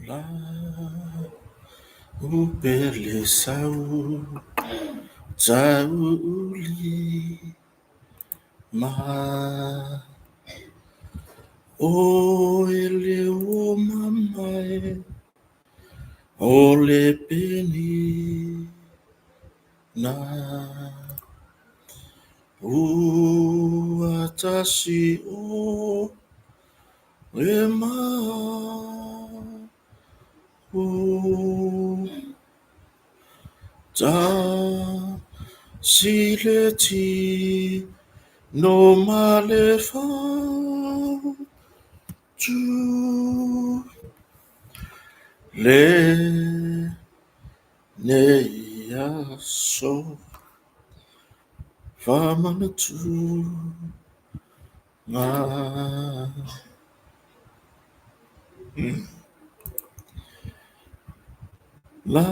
La upele sau tauli ma o ele o mamae o le penina ua tasi o e mapu ta si le tino ma le fatu le nei aso famanatu. La la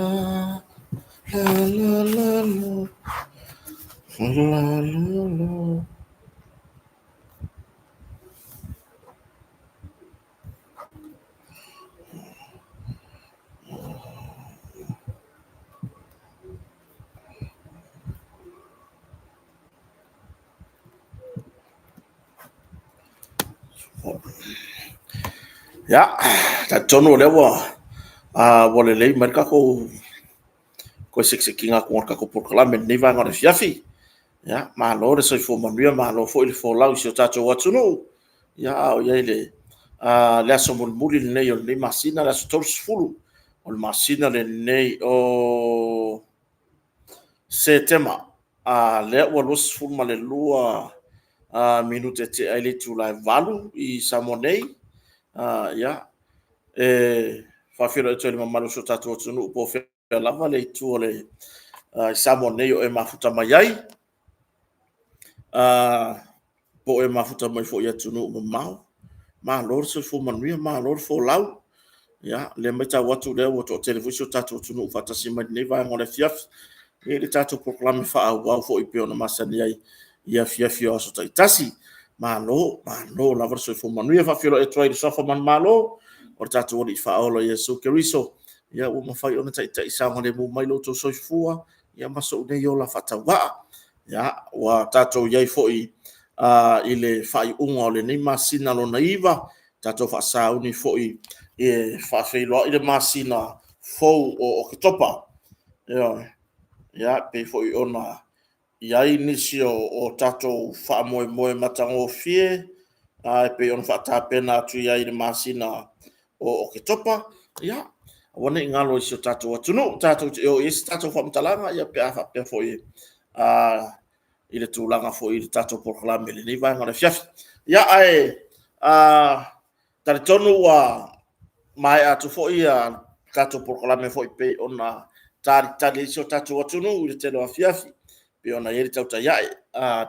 la la la la la la. Ia, talitonu o lea ua ua lelei mai le tatou toe sekisekiina atu o le tatou polokalame i lenei vaega o le afiafi. Ia, malo le soifua manuia, malo foi le folau i si o tatou atunuu. Ia, a o i ai i le aso mulimuli lenei o lenei masina, le aso 30 o le masina lenei o Setema. A lea ua 22 minute e tea ai le itula e 8 i Samoa nei. Ia, e faafeiloai atu ai i le mamalu o si o tatou atunuu po o fea lava le itu o Samoa nei o e mafuta mai ai. Po o e mafuta mai foi i atunuu mamao, malo le soifua manuia, malo le folau. Ia, o lea e matau atu o lea ua toatele foi si o tatou atunuu ua faatasi mai i lenei vaega o le afiafi i le tatou polokalame faaauau foi pei ona masani ai i afiafi o aso taitasi. Malo, malo lava le soifua manuia. E faafeiloai atu ai i le suafa manumalo o le tatou Alii Faaola o Iesu Keriso ua mafai ona taitai saogalemu mai lo outou soifua ma sou nei ola faatauvaa. Ia, ua tatou i ai foi i le faaiuga o lenei masina lona 9, tatou faasauni foi e faafeiloai le masina fou o Oketopa. Ioe. Ia, pei foi ona i ai nisi o tatou faamoemoe matagofie e pei ona faatapena atu i ai i le masina o Oketopa. Ia, aua ne i galo i si o tatou atunuu, tatou te oo i ai se tatou faamatalaga pe a faapea foi i le tulaga foi i le tatou polokalame i lenei vaega o le afiafi. Ia, ae talitonu ua maea atu foi le tatou polokalame foi pei ona talitali ai si o tatou atunuu i le tele o afiafi, pei ona i ai le tautai ae,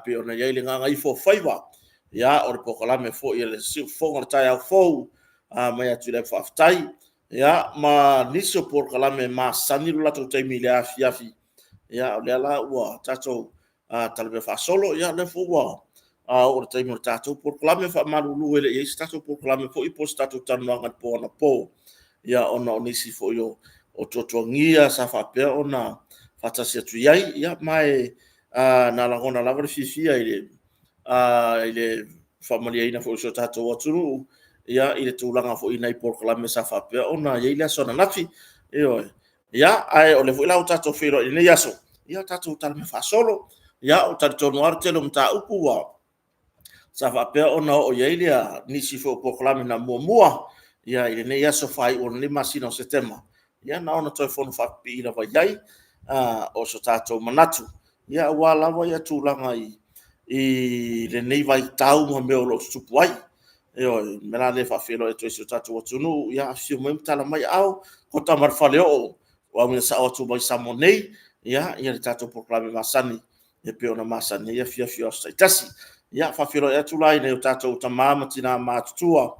pei ona i ai le gagaifo faiva. Ia, o le polokalame foi a le Siufofoga o le Taeao Fou, mai atu i le faafetai. Ia, ma nisi o polokalame masani lo latou taimi i le afiafi. Ia, o lea la ua tatou talavea faasolo. Ia, o lea foi ua oo i le taimi o le tatou polokalame. E faamalulu e le i i ai se tatou polokalame foi po o se tatou talanoaga i le po anapo, ona o nisi foi o tuatuagia sa faapea ona faatasi atu i ai. Ia, ma na lagona lava le fiafia i le faamalieina foi o si o tatou atunuu i le tulaga foi i nai polokalame sa faapea ona i ai le aso ananafi. Ioe. Ia, ae o lea foi la ua tatou feiloai i lenei aso, ia tatou talamea faasolo. Ia, ou te talitonu lava o le tele o mataupu ua sa faapea ona oo i ai nisi foi o polokalame na muamua i lenei aso faaiu o lenei masina o Setema. Ia na ona toe fono faapipii lava i ai o so tatou manatu aua lava tulaga i lenei vaitau ma mea o lo o tutupu ai. Ioe. O le mea la lea e faafeiloai atu ai i si o tatou atunuu, ia afifio mai ma tala mai aao, kota ma le faleoo ua auga sao atu mai Samoa nei le tatou polokalame masani e pei ona masani ai afiafi o aso taitasi. Ia, e faafeiloai atu la i nai o tatou tama ma tina matutua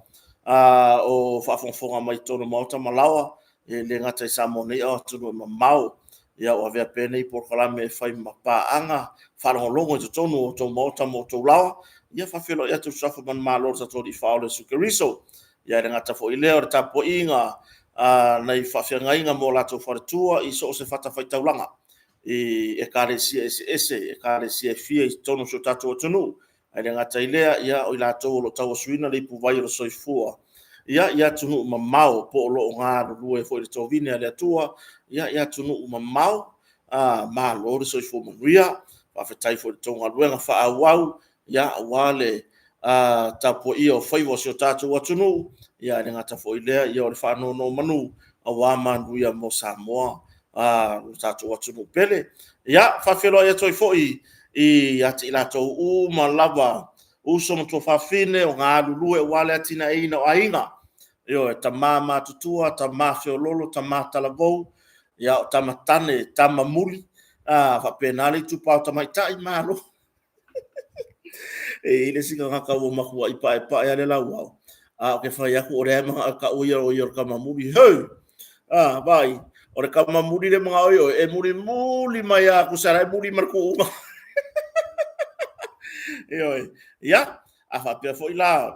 o faafogafoga mai i totonu o maota ma laoa, e le gata i Samoa nei a o atunuu e mamao. Ia ua avea pea lenei polokalame e fai ma paaga faalogologo i totonu o outou maota ma outou laoa. Ia e faafeiloai atu i le suafa manumalo o le tatou Alii Faaola Iesu Keriso. Ia e le gata foi i lea o le tapuaiga nai faafeagaiga mo latou faletua i so o se fatafaitaulaga i Ekalesia eseese, Ekalesia e fia i totonu o si o tatou atunuu. Ae le gata i lea, ia, o i latou o lo o tauasuina le ipuvai o le soifua, ia, i atunuu mamao, po o lo o galulue foi i le tovine a le Atua, ia, i atunuu mamao, malo le soifua manuia. Faafetai foi i le tou galuega faaauau, ia, aua le tapuaia o faiva o si o tatou atunuu, ia, ae le gata foi i lea, ia, o le faanonomanu aua manuia mo Samoa, lo tatou atunuu pele. Ia, faafeiloai atu ai foi ia te i latou uma lava, uso ma tuafafine o galulue aua le atinaeina o aiga, ioe, tama matutua, tama feoloolo, tama talavou, ia o tama tane, tama muli, faapena le itupa o tamaitai, malo. E i ai le isi gagata ua matuai paepae lava le lauao, a ou te fai atu o lea e manao e tau ia o ia o le tama muli. Hei! A, vaai, o le tama muli lea e manao ai oe, e mulimuli mai lava tusa la e muli ma le tuuga. Ioe. Ia, a faapea foi la,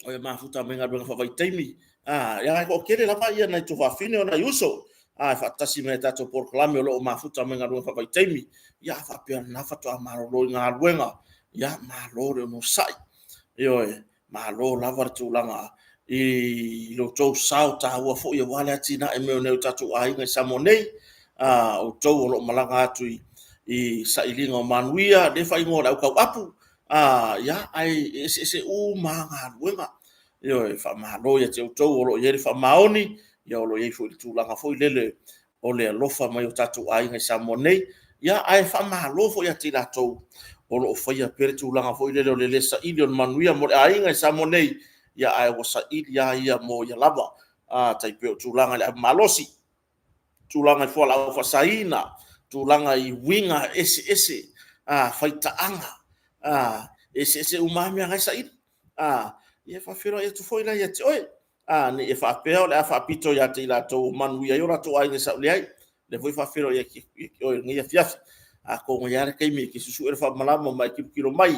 o e mafuta mai galuega faavaitaimi, ia e toatele lava ia nai tuafafine o nai uso, e faatasi mai i tatou polokalame o lo o mafuta mai galuega faavaitaimi, ia a faapea o lena faatoa malolo i galuega, ia malo le onosai. Ioe, malo lava le tulaga i lo outou sao taua foi aua le atinae mai o nai o tatou aiga i Samoa nei. Outou o lo o malaga atu i sailiga o manuia, lea e faaigoa o le autauapu, ia, ae eseese uma lava galuega. Ioe, faamalo ia te outou o lo o i ai le faamaoni, o lo o i ai foi le tulaga foi lele o le alofa mai o tatou aiga i Samoa nei. Ia, ae faamalo foi ia te i latou o lo o faia pea le tulaga foi lele o le le saili o le manuia mo le aiga i Samoa nei, ia ae ua saili lava ia mo ia lava. Tai pei o tulaga i le avemalosi, tulaga i fualaau faasaina, tulaga i uiga eseese, faitaaga, e eseese uma lava mea na e saili. Ia e faafeiloai atu foi la ia te oe, ne i e faapea o le a faapito ia te i latou o manuia ai o latou aiga i Samoa. Leai, o lea foi e faafeiloai atu ia te oe i lenei afiafi. Atonu e i ai lava le taimi e te susue le faamalama ma e tilotilo mai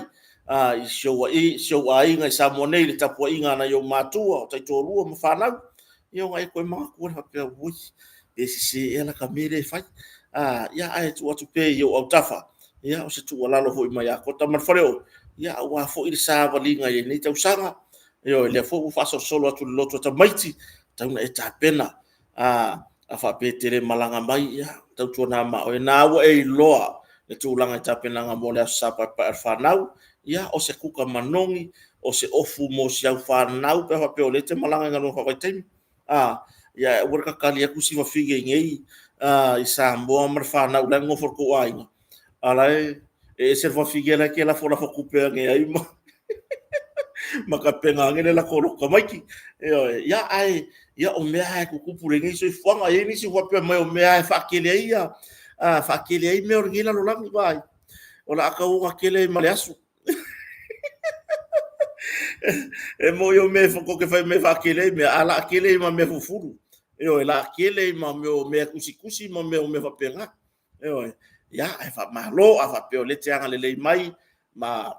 i si ou aiga i Samoa nei i le tapuaiga a nai ou matua, o taitoalua ma fanau, ia ona e toe manatu lea faapea, auoi, pe sese ea la ta mea lea e fai. Ia ae tuu atu pea i ou autafa, ia o se tuualalo foi mai ia Kota ma le Faleoo, aua foi le savaliga i lenei tausaga. Ioe, o lea foi ua faasolosolo atu i le loto tamaiti, e tatau ona e tapena. A faapea e te le malaga mai, ia tautuana ma oe, o lena ua e iloa le tulaga i tapenaga mo le Aso Sa Paepae o le fanau. Ia, o se kuka manogi, o se ofu mo si au fanau pe a faapea o lea e te malaga i galuega faavaitaimi. Ia ae aua le tatali atu si fafine i inei i Samoa ma le fanau o la e nonofo i le tou aiga, a o la e ese le fafine la e te lafolafo tupe ane ai ma tapena ane le latou lotu tamaiti. Ioe. Ia, ae o mea lava e tutupu i lenei soifuaga. E i ai nisi o faapea mai o mea lava e faatele ai, faatele ai mea o lenei lalolagi. Vaai, o le a tau tele ai ma le asu. E moni o mea tou te fai mai e faatele ai mea, ae o le a tele ai ma mea fufulu. Ioe, o le a tele ai ma mea o mea tusitusi ma mea o mea faapena. Ioe. Ia, ae faamalo, a faapea o lea e te agalelei mai ma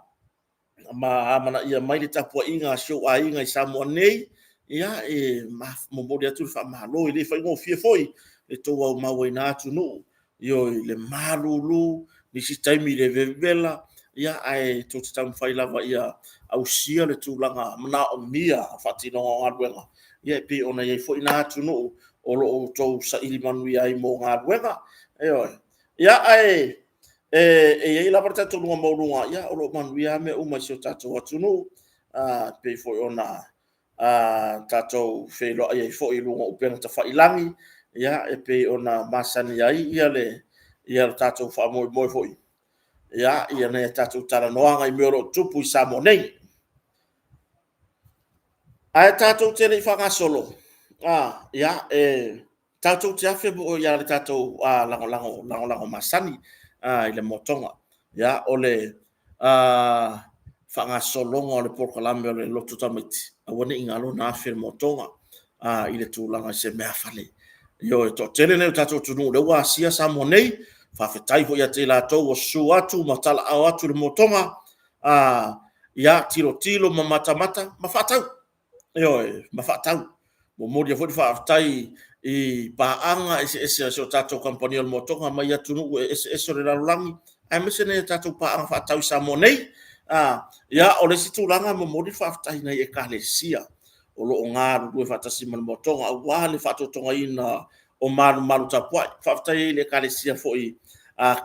amanaia mai le tapuaiga a si ou aiga i Samoa nei, ia, e momoli atu le faamalo, e le faigofie foi le tou aumau ai na atunuu, ioe, i le malulu, nisi taimi i le vevela, ia, ae tou te taumafai lava ia ausia le tulaga manaomia i le faatinoga o galuega, ia e pei ona i ai foi na atunuu o lo o outou saili manuia ai mo galuega. Ioe. Ia, ae e i ai lava le talitonuga maualuga, ia, o lo o manuia lava mea uma i si o tatou atunuu, e pei foi ona tatou feiloai ai foi i luga o upega tafailagi, ia, e pei ona masani ai le tatou faamoemoe foi, ia, nai a tatou talanoaga i mea o lo o tutupu i Samoa nei. Ae tatou te le i faagasolo, ia, e tatou te afe foi i le tatou lagolago, lagolago masani i le motoga. Ia, o le faagasologa o le polokalame o le Loto Tamaiti, aua ne i galo na afe le motoga i le tulaga i se meaafale. Ioe, e toatele nai o tatou atunuu o lea ua asia Samoa nei, faafetai foi ia te i latou ua susu atu ma talaaao atu i le motoga, ia tilotilo ma matamata ma faatau. Ioe, ma faatau. Momoli ai foi le faafetai i paaga eseese a si o tatou kamupani o le Motoga mai atunuu eseese o le lalolagi, aemaise nai a tatou paaga faatau i Samoa nei. Ia, o le isi tulaga e momoli le faafetai i nai Ekalesia o lo o galulue faatasi ma le Motoga aua le faatotogaina o malumalu tapuai. Faafetai ai i le Ekalesia foi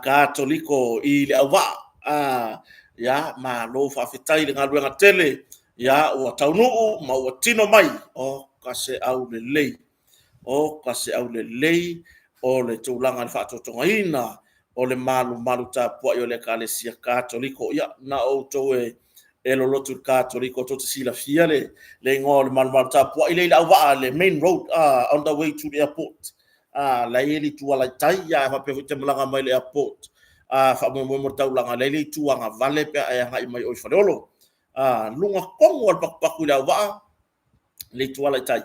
Katoliko i Leauvaa. Ia, malo faafetai i le galuega tele ua taunuu ma ua tino mai. Oka se aulelei! Oka se aulelei o le tulaga i le faatotogaina o le malumalu tapuai o le Ekalesia Katoliko. Ia, na o outou e lolotu i le Katoliko tou te silafia le igoa o le malumalu tapuai lea i Leauvaa i le main road on the way to the airport. La e i ai le itu ala i tai, a faapea foi e te malaga mai le airport a faamoemoe mo le taulaga, la e i ai le itu agavale pe a e agai mai o i Faleolo. Luga tonu lava o le patupatu i Leauvaa le itu ala i tai.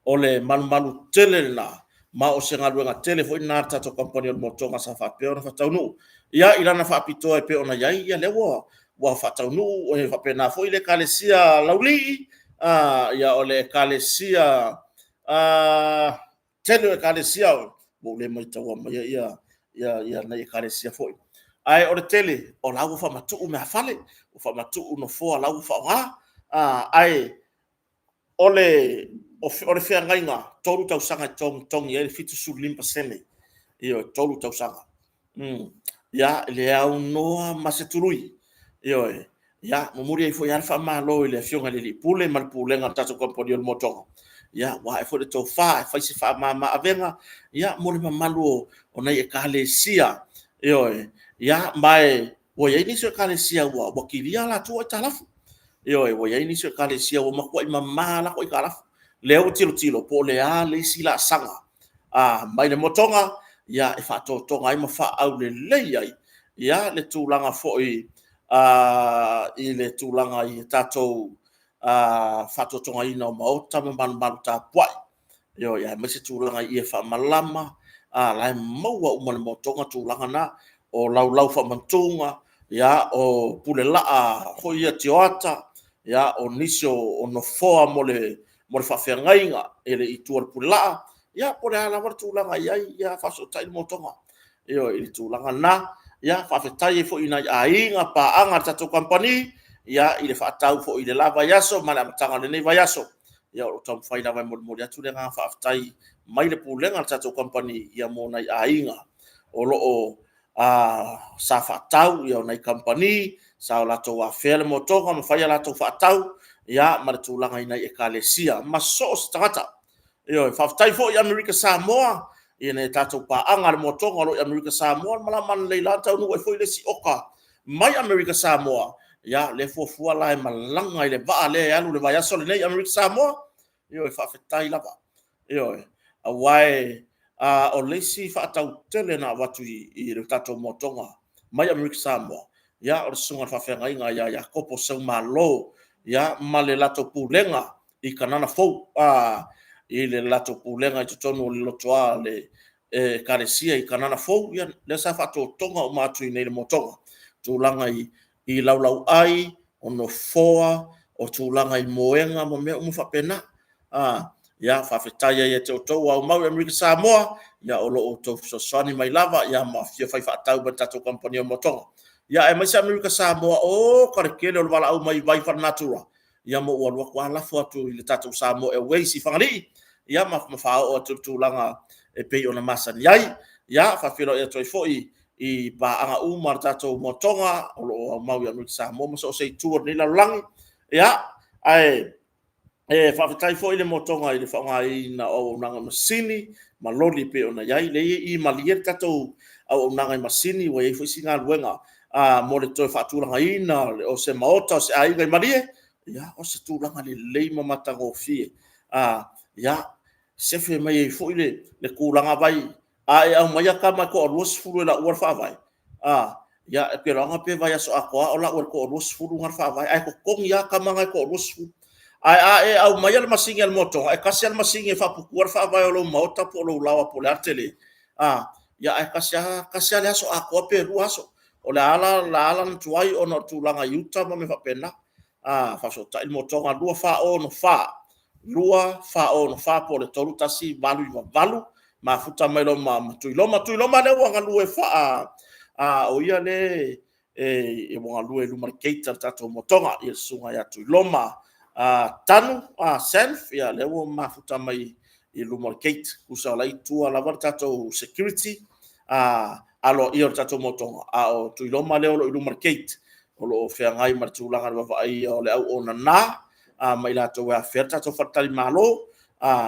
O le malumalu tele lena, ma o se galuega tele foi lena a le tatou kamupani o le Motoga sa faapea ona faataunuu. Ia, i lana faapitoa e pei ona i ai, ia lea ua faataunuu, e faapena foi le Ekalesia Laulii, o le Ekalesia, tele o Ekalesia, ua ou le maitauina maia nai Ekalesia foi. Ae o le tele, o la ua faamatuu meaafale, ua faamatuu nofoa o la ua faaaoga. Ae o le feagaiga, 3 tausaga e togitogi ai le 75%, ioe, 3 tausaga. Ia, le aunoa ma se tului. Ioe. Ia, momoli ai foi lava le faamalo i le Afioga i le Alii Pule ma le Pulega a le tatou Kamupani o le Motoga, ua ae foi le tofa e fai se faamama-avega mo le mamalu o nai Ekalesia. Ioe. Ia, ma ua i ai nisi o Ekalesia ua kilia a latou aitalafu. Ioe, ua i ai nisi o Ekalesia ua matuai mama a latou aitalafu. Lea ua tilotilo po o le a le isi laasaga mai le Motoga e faatotoga ai ma faaaulelei ai le tulaga foi i le tulaga i tatou faatotogaina o maota ma malumalu tapuai, ioe, aemaise tulaga i ie faamalama, la e maua uma e le Motoga tulaga na, o laulau faamantuga, o pulelaa foi ia tioata, o nisi o nofoa mo le faafeagaiga i tua o le pulelaa, ia po o le a lava le tulaga e i ai, ia faafesootai le Motoga i le tulaga lena. Ia faafetai ai foi i nai aiga paaga a le tatou kamupani i le faatau foi i le la vaiaso ma le amataga o lenei vaiaso. Ia o lo o taumafai lava e molimoli atu le agaga faafetai mai le pulega a le tatou kamupani mo nai aiga o lo o sa faatau, o nai kamupani sa latou afea le motoga ma fai a latou faatau ma le tulaga i nai Ekalesia ma so o se tagata. Ioe. Faafetai foi i Amerika Samoa i nai a tatou paaga a le Motoga o lo o i Amerika Samoa, malama analeila la taunuu ai foi le isi oka mai Amerika Samoa. Ia, lea e fuafua la e malaga i le vaa lea e alu i le vaiaso lenei i Amerika Samoa. Ioe, faafetai lava. Ioe. Aua o le isi faatau tele na avatu i le tatou Motoga mai Amerika Samoa, ia o le susuga i le faafeagaiga ia Iakopo Seumalo ma le latou pulega i Kanana Fou, i le latou pulega i totonu o le Lotoa o le Ekalesia i Kanana Fou, ia lea sa faatotoga uma atu i inei i le Motoga, tulaga i laulauai, o nofoa, o tulaga i moega ma mea uma faapena. Ia faafetai ai ia te outou ua aumau i Amerika Samoa, o lo o outou fesoasoani mai lava ma afifio fai faatau mai i le tatou kamupani o Motoga. Ia aemaise Amerika Samoa, oka le tele o le valaau mai i vai faalenatura, ia ma ua alu atu lava lafo atu i le tatou Samoa Airways i Fagalii, ia ma faaoo atu i le tulaga e pei ona masani ai. Ia faafeiloai atu ai foi i paaga uma a le tatou Motoga o lo o aumau i Amerika Samoa ma so o se itu o lenei lalolagi. Ia, ae faafetai foi le Motoga i le faaaogaina o auaunaga masini ma loli e pei ona i ai. Lea e i i Malie le tatou auaunaga i masini, ua i ai foi si galuega mo le toe faatulagaina o se maota o se aiga i Malie. Ia, o se tulaga lelei ma matagofie. Ia, sefe mai ai foi le tulaga. Vaai, a e aumaia tama e toa-20 e lauina le faavae, a, ia ou te iloa pe vaiaso atoa lava o lau e le toa-20 lena le faavae, ae totogi lava tama na e toa-20. Ae a e aumaia le masini a le motoga, e tasi lava le masini e faaputua le faavae o lou maota po o lou laoa po o le a le tele, ae tasi lava le aso atoa pe 2 aso. O le ala la ona tuai ona o le tulaga i uta ma mea faapena. Faafesootai le motoga 24 04 2 4 6 4 po o le 3 1 8 9 8, mafuta mai loa ma Tuiloma. Tuiloma lea ua galue faa, o ia le e ua galue i luma le gate a le tatou motoga, ia le susuga ia Tuiloma Tanu Senf, ia lea ua mafuta mai i luma o le gate, tusa o la i tua lava le tatou security aloaia o le tatou motoga, a o Tuiloma lea o lo o i luma o le gate, o lo o feagai ma le tulaga o le vavaia o le au onana ma i latou e afea le tatou faletalimalo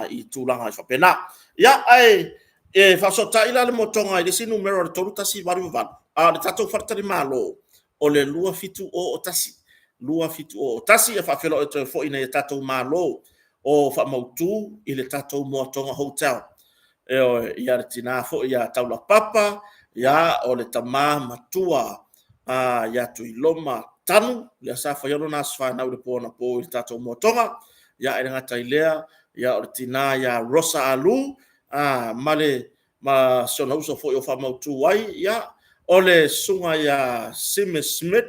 i tulaga e faapena. Ia, ae e faasootai la le motoga i le isi numera o le 3188, a o le tatou faletalimalo o le 2701, 2701, e faafeiloai atu ai foi ina ia tatou malo o faamautu i le tatou Moatoga Hotel. Ioe, ia le tina foi ia Taulapapa, ia o le tama matua ia Tuiloma Tanu, lea sa faia lona aso fanau i le po anapo i le tatou Moatoga. Ia e le gata i lea, ia o le tina ia Rosa Alu, ma le ma si ona uso foi o faamautu ai, ia o le susuga ia Sime Smith,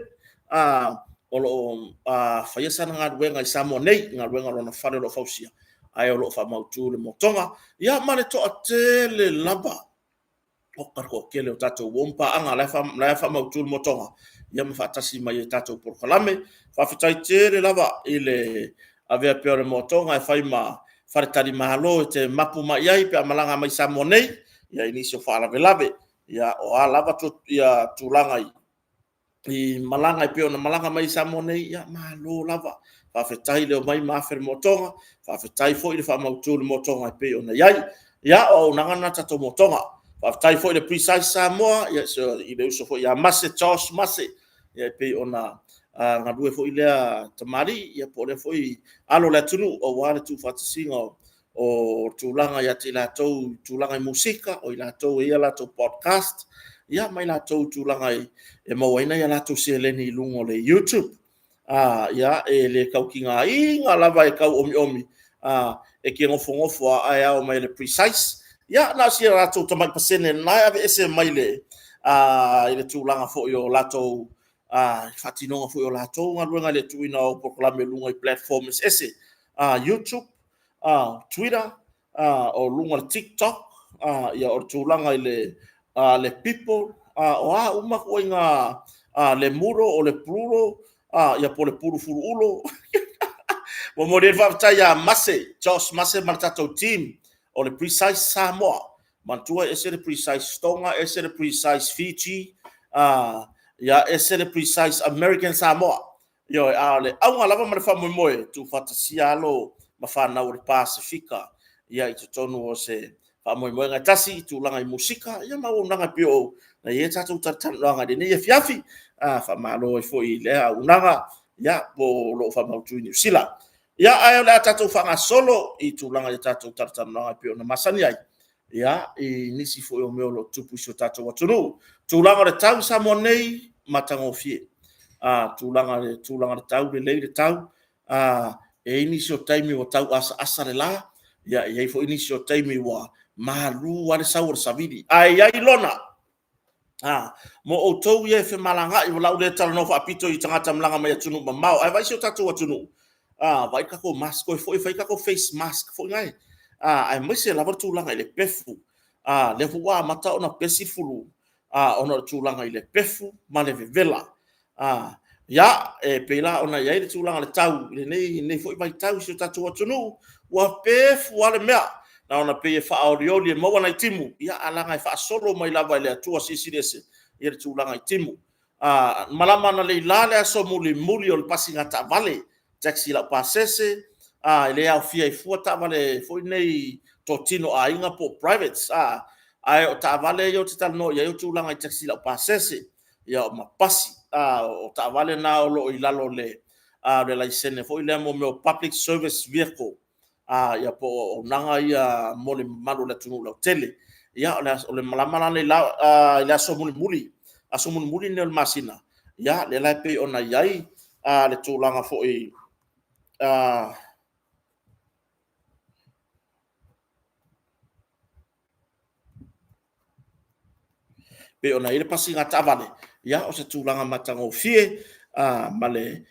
o lo o faia sana galuega i Samoa nei, galuega o lona fale o lo o fausia, ae o lo o faamautu le motoga. Ia ma le toatele lava, oka le toatele o tatou uo ma paaga la e faamautu le motoga, ia ma faatasi mai e tatou polokalame. Faafetai tele lava i le avea pea o le motoga e fai ma faletalimalo e te mapu mai ai pe a malaga mai Samoa nei, ia i nisi o faalavelave. Ia o a lava ia tulaga i malaga e pei ona malaga mai i Samoa nei, ia malo lava. Faafetai le omai ma afe le motoga, faafetai foi le faamautu le motoga e pei ona i ai. Ia, o auaunaga lena a le tatou motoga. Faafetai foi i le Precise Samoa, ia i le uso foi ia Mase, Josh Mase, ia e pei ona galue foi lea tamalii, ia po o lea foi alo o le atunuu aua le tuufaatasiga o tulaga ia te i latou, tulaga i musika, o i latou e i ai a latou podcast, ia ma i latou i tulaga e maua ai nai a latou seleni i luga o le YouTube. Ia, e le tau tigaina lava e tau omiomi, e te nofonofo lava ae ao mai e le Precise. Ia, na o si a latou tamai pasene lena e aveese mai le tulaga foi o latou faatinoga foi o latou galuega i le tuuina o polokalame i luga i platform eseese, YouTube, Twitter, o luga o le TikTok, ia o le tulaga i le People, o a uma ituaiga, le Muro, o le Plural, ia po o le Pulu Fuluulo. Momoli ai le faafetai ia Mase, Josh Mase ma le tatou team o le Precise Samoa. Manatua e ese le Precise Tonga, ese le Precise Fiji, ia ese le Precise American Samoa. Ioe, a o le auga lava ma le faamoemoe, tuufaatasia alo ma fanau o le Pasefika ia i totonu o se faamoemoega e tasi i tulaga i musika, ia ma auaunaga e pei ona i ai tatou talatalanoaga i lenei afiafi. Faamalo ai foi i lea auaunaga, ia, po o lo o faamautu i Niu Sila. Ia, ae o le a tatou faagasolo i tulaga i tatou talatalanoaga e pei ona masani ai, ia, i nisi foi o mea o lo o tutupu i si o tatou atunuu. Tulaga o le tau i Samoa nei, matagofie. Tulaga tulaga o le tau, lelei le tau. E i ai nisi o taimi ua tau asaasa le la, ia, e i ai foi nisi o taimi ua malu lava le sau o le savili. Ae i ai lona, mo outou ia e femalagaai, o le a ou le talanoa faapito i tagata malaga mai atunuu mamao, ae vaai si o tatou atunuu, vaai tatou mask, toe foi e fai tatou face mask foi nae, aemaise lava le tulaga i le pefu. Lea foi ua amata ona pesi le fulu, ona o le tulaga i le pefu ma le vevela. Ia, e pei la ona i ai le tulaga o le tau i lenei foi vaitau i si o tatou atunuu, ua pefu lava le mea, na ona pei e faaolioli e maua nai timu, ia ae leaga e faasolo mai lava e le Atua Silisili Ese le tulaga i timu. Malama analeila le aso mulimuli o le pasiga taavale, taxi laupasese, e le aofia ai fua taavale foi nei totino a aiga po o privates, ae o taavale ia ou te talanoa i ai o tulaga i taxi laupasese, ia ma pasi. O taavale na o lo o i lalo o le laisene foi lea mo mea o public service vehicle, ia po o auaunaga ia mo le mamalu o le atunuu lautele. Ia, o le malama la le i le aso mulimuli, aso mulimuli lenei o le masina, ia, lea la e pei ona i ai le tulaga foi pei ona i ai le pasiga taavale, ia o se tulaga matagofie ma le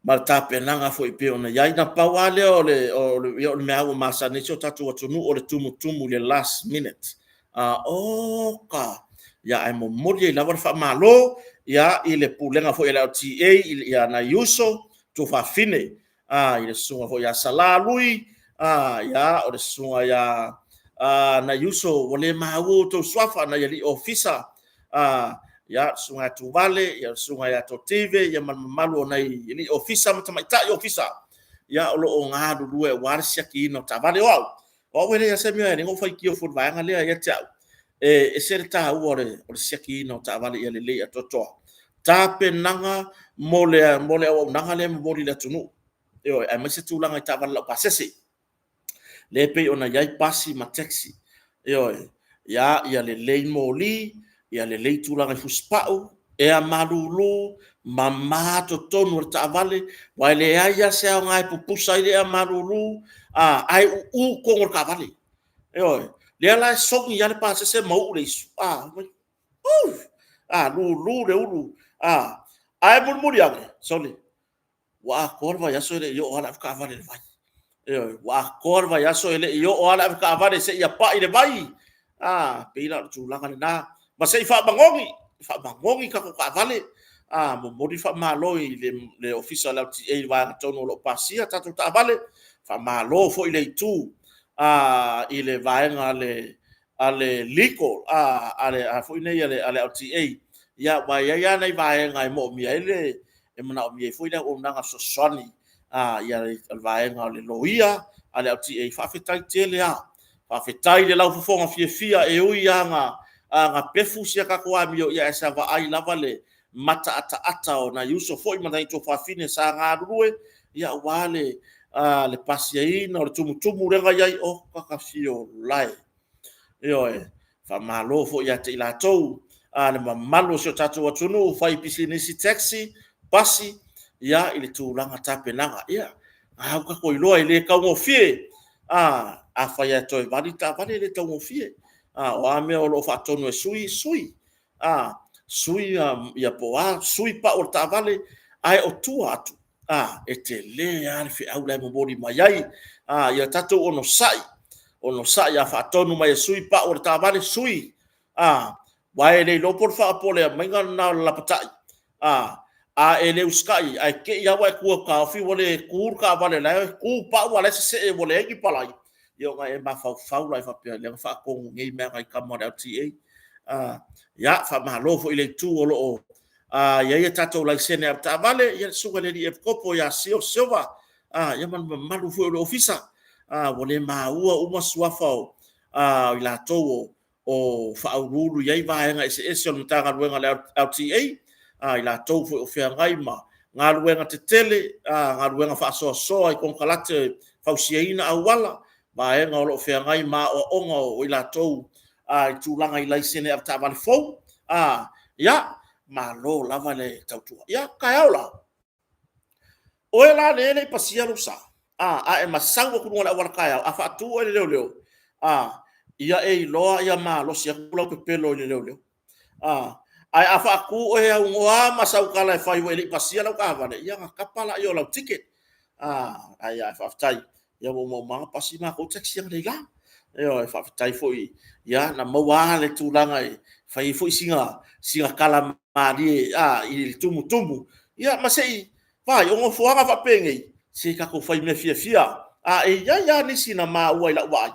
ma le tapenaga foi pei ona i ai. Na pau lava lea o le, o le, ia, o le mea ua masani ai si o tatou atunuu o le tumutumu i le last minute. Oka! Ia, ae momoli ai lava le faamalo ia, i le pulega foi a le LTA, ia nai uso, tuafafine, i le susuga foi ia Sala Lui, ia, o le susuga ia nai uso ua le maua outou suafa, nai alii ofisa, ia, le susuga ia Tuvale, ia, le susuga ia Totive, ia ma le mamalu o nai alii ofisa ma tamaitai ofisa, ia, o lo o galulue aua le siakiina o taavale. O au, o au e leai lava se mea e ala ai ona ou faitio fua i le vaega lea ia te au, e ese le taua o le siakiina o taavale ia lelei atoatoa. Tapenaga mo le auaunaga lea e momoli i le atunuu, ioe, aemaise tulaga i taavale laupasese, lea e pei ona i ai pasi ma taxi. Ioe. Ia lelei moli, ia lelei tulaga i fusipau, ea malulu, mama totonu o le taavale, aua e leai lava se aoga e pupusa ai le ea malulu ae uu totonu o le taavale. Ioe. Lea la e sogi lava le pasese ma uu le isu, lulu le ulu, ae mulimuli ane, sole, ua atoa le vaiaso e le i oo lava le avetaavale i le vai. Ioe, ua atoa le vaiaso e le i oo lava le avetaavale seia pai le vai. E pei la o le tulaga lena, ma se i faamanogi, faamanogi tatou taavale. Momoli le faamalo i le Ofisa o le LTA i le vaega tonu o lo o pasia tatou taavale. Faamalo foi i le itu i le vaega a le legal a le LTA, aua e i ai lava nai vaega e manaomia ai le auaunaga fesoasoani a le vaega o le loia a le LTA. Faafetai tele lava. Faafetai i le laufofoga fiafia, e ui lava ina pefu si a tatou amio, ae sa vaai lava le mataataata o nai uso foi ma nai tuafafine sa galulue aua le pasiaina o le tumutumu lea na i ai. Ota ta fiola e! Ioe. Faamalo foi ia te i latou, le mamalu o si o tatou atunuu faipisinisi taxi, pasi i le tulaga tapenaga. Ia, lena ua tatou iloa e le taugofie. Afai lava e toe vali le taavale e le taugofie. O a mea o lo o faatonu e sui, sui. Sui po o a, sui pau o le taavale, ae o tua atu, e tele lava le feau la e momoli mai ai. Ia tatou onosai, onosai, a faatonu mai e sui pau o le taavale, sui. Aua e le iloa po o le aumaiga lena o le lapatai, a e le usitai ae te i lava ua e tu e taofi ua le tu le taavale o la e tu pau a o la e sesee ua leai ni palai, ia ona e mafaufau lea faapea, o lea na faatonu nei mea a nai tama o le LTA. Ia, faamalo foi i le itu o lo o i ai a tatou laisene avetaavale, ia le susuga i le alii Epikopo ia Sio Silva ma le mamalu foi o le Ofisa. Ua le maua uma suafa o i latou o faauluulu i ai vaega eseese o le Matagaluega a le LTA, i latou foi o feagai ma galuega tetele, galuega faasoasoa i konekarate fausiaina auala, vaega o lo o feagai ma aoaoga o i latou i tulaga i laisene avetaavale fou. Ia, malo lava le tautua. Ia, a taeao la, o oe la lea e le i pasia lou sa, a e masau atu i luga o le auala taeao, a faatu oe e le leoleo, ia e iloa ia malosi atu lau pepelo i le leoleo. Ae a faatu oe e aunoa lava ma sau tala e fai ua e le i pasia lau taavale, ia ona tapa lea o lau ticket. Ae faafetai ua uma uma lava ona pasi matou taxi analeila. Ioe, faafetai foi na maua lava le tulaga e fai ai foi sina tala malie i le tumutumu, ia ma se i vaai, o nofoaga faapenei, se tatou fai mea fiafia. E i ai lava nisi na maua i lau vaai,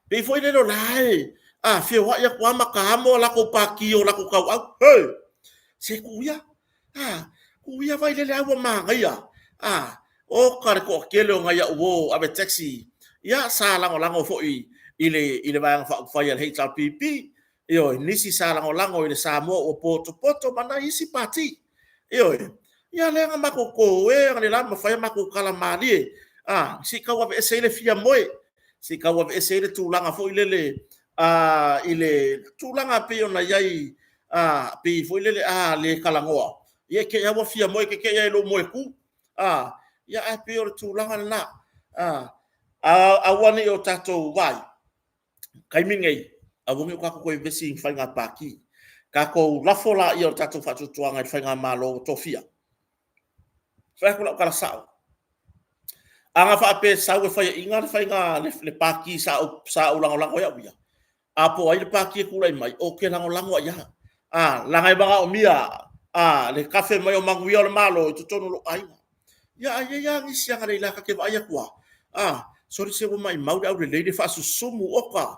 pei foi lele o la e feoai atu lava ma ta amo a latou paki o latou tauau. Hei! Se tuu ia, tuu ia vailele lava ua manaia. Oka le toatele o nai au uo ave taxi, ia sa lagolago foi i le Vaega Faaupufai a le HRPP, ioe, nisi sa lagolago i le Samoa ua Potopoto ma nai isi Pati. Ioe. Ia lea na matou totoe analeila ma fai a matou tala malie, se i tau aveese ai le fiamoe, se i tau aveese ai le tulaga foi lele i le tulaga e pei ona i ai, pei foi lele a le talanoa, ia e te i lava ua fiamoe, e te i lava i lou moetu. Ia ae pei o le tulaga lena, aua ne i o tatou vaai, o le taimi lenei, aua ne i o tatou toe vevesi i ni faiga pati. Tatou lafo laia o le tatou faatuatuaga i le faigamalo ua tofia. Fai atu lau tala sao. A na faapea e sau e faiaina le faiga le pati sa ou sa ou lagolago ai au ia, a po o ai le pati e tulai mai, ou te lagolago lava i ai. A, leaga e manaomia a le tafe mai o manuia o le Malo i totonu o lou aiga. Ia ae i ai lava nisi agalelei ta te vaai atu lava, a, sole se ua maumau le aulelei le faasusumu oka.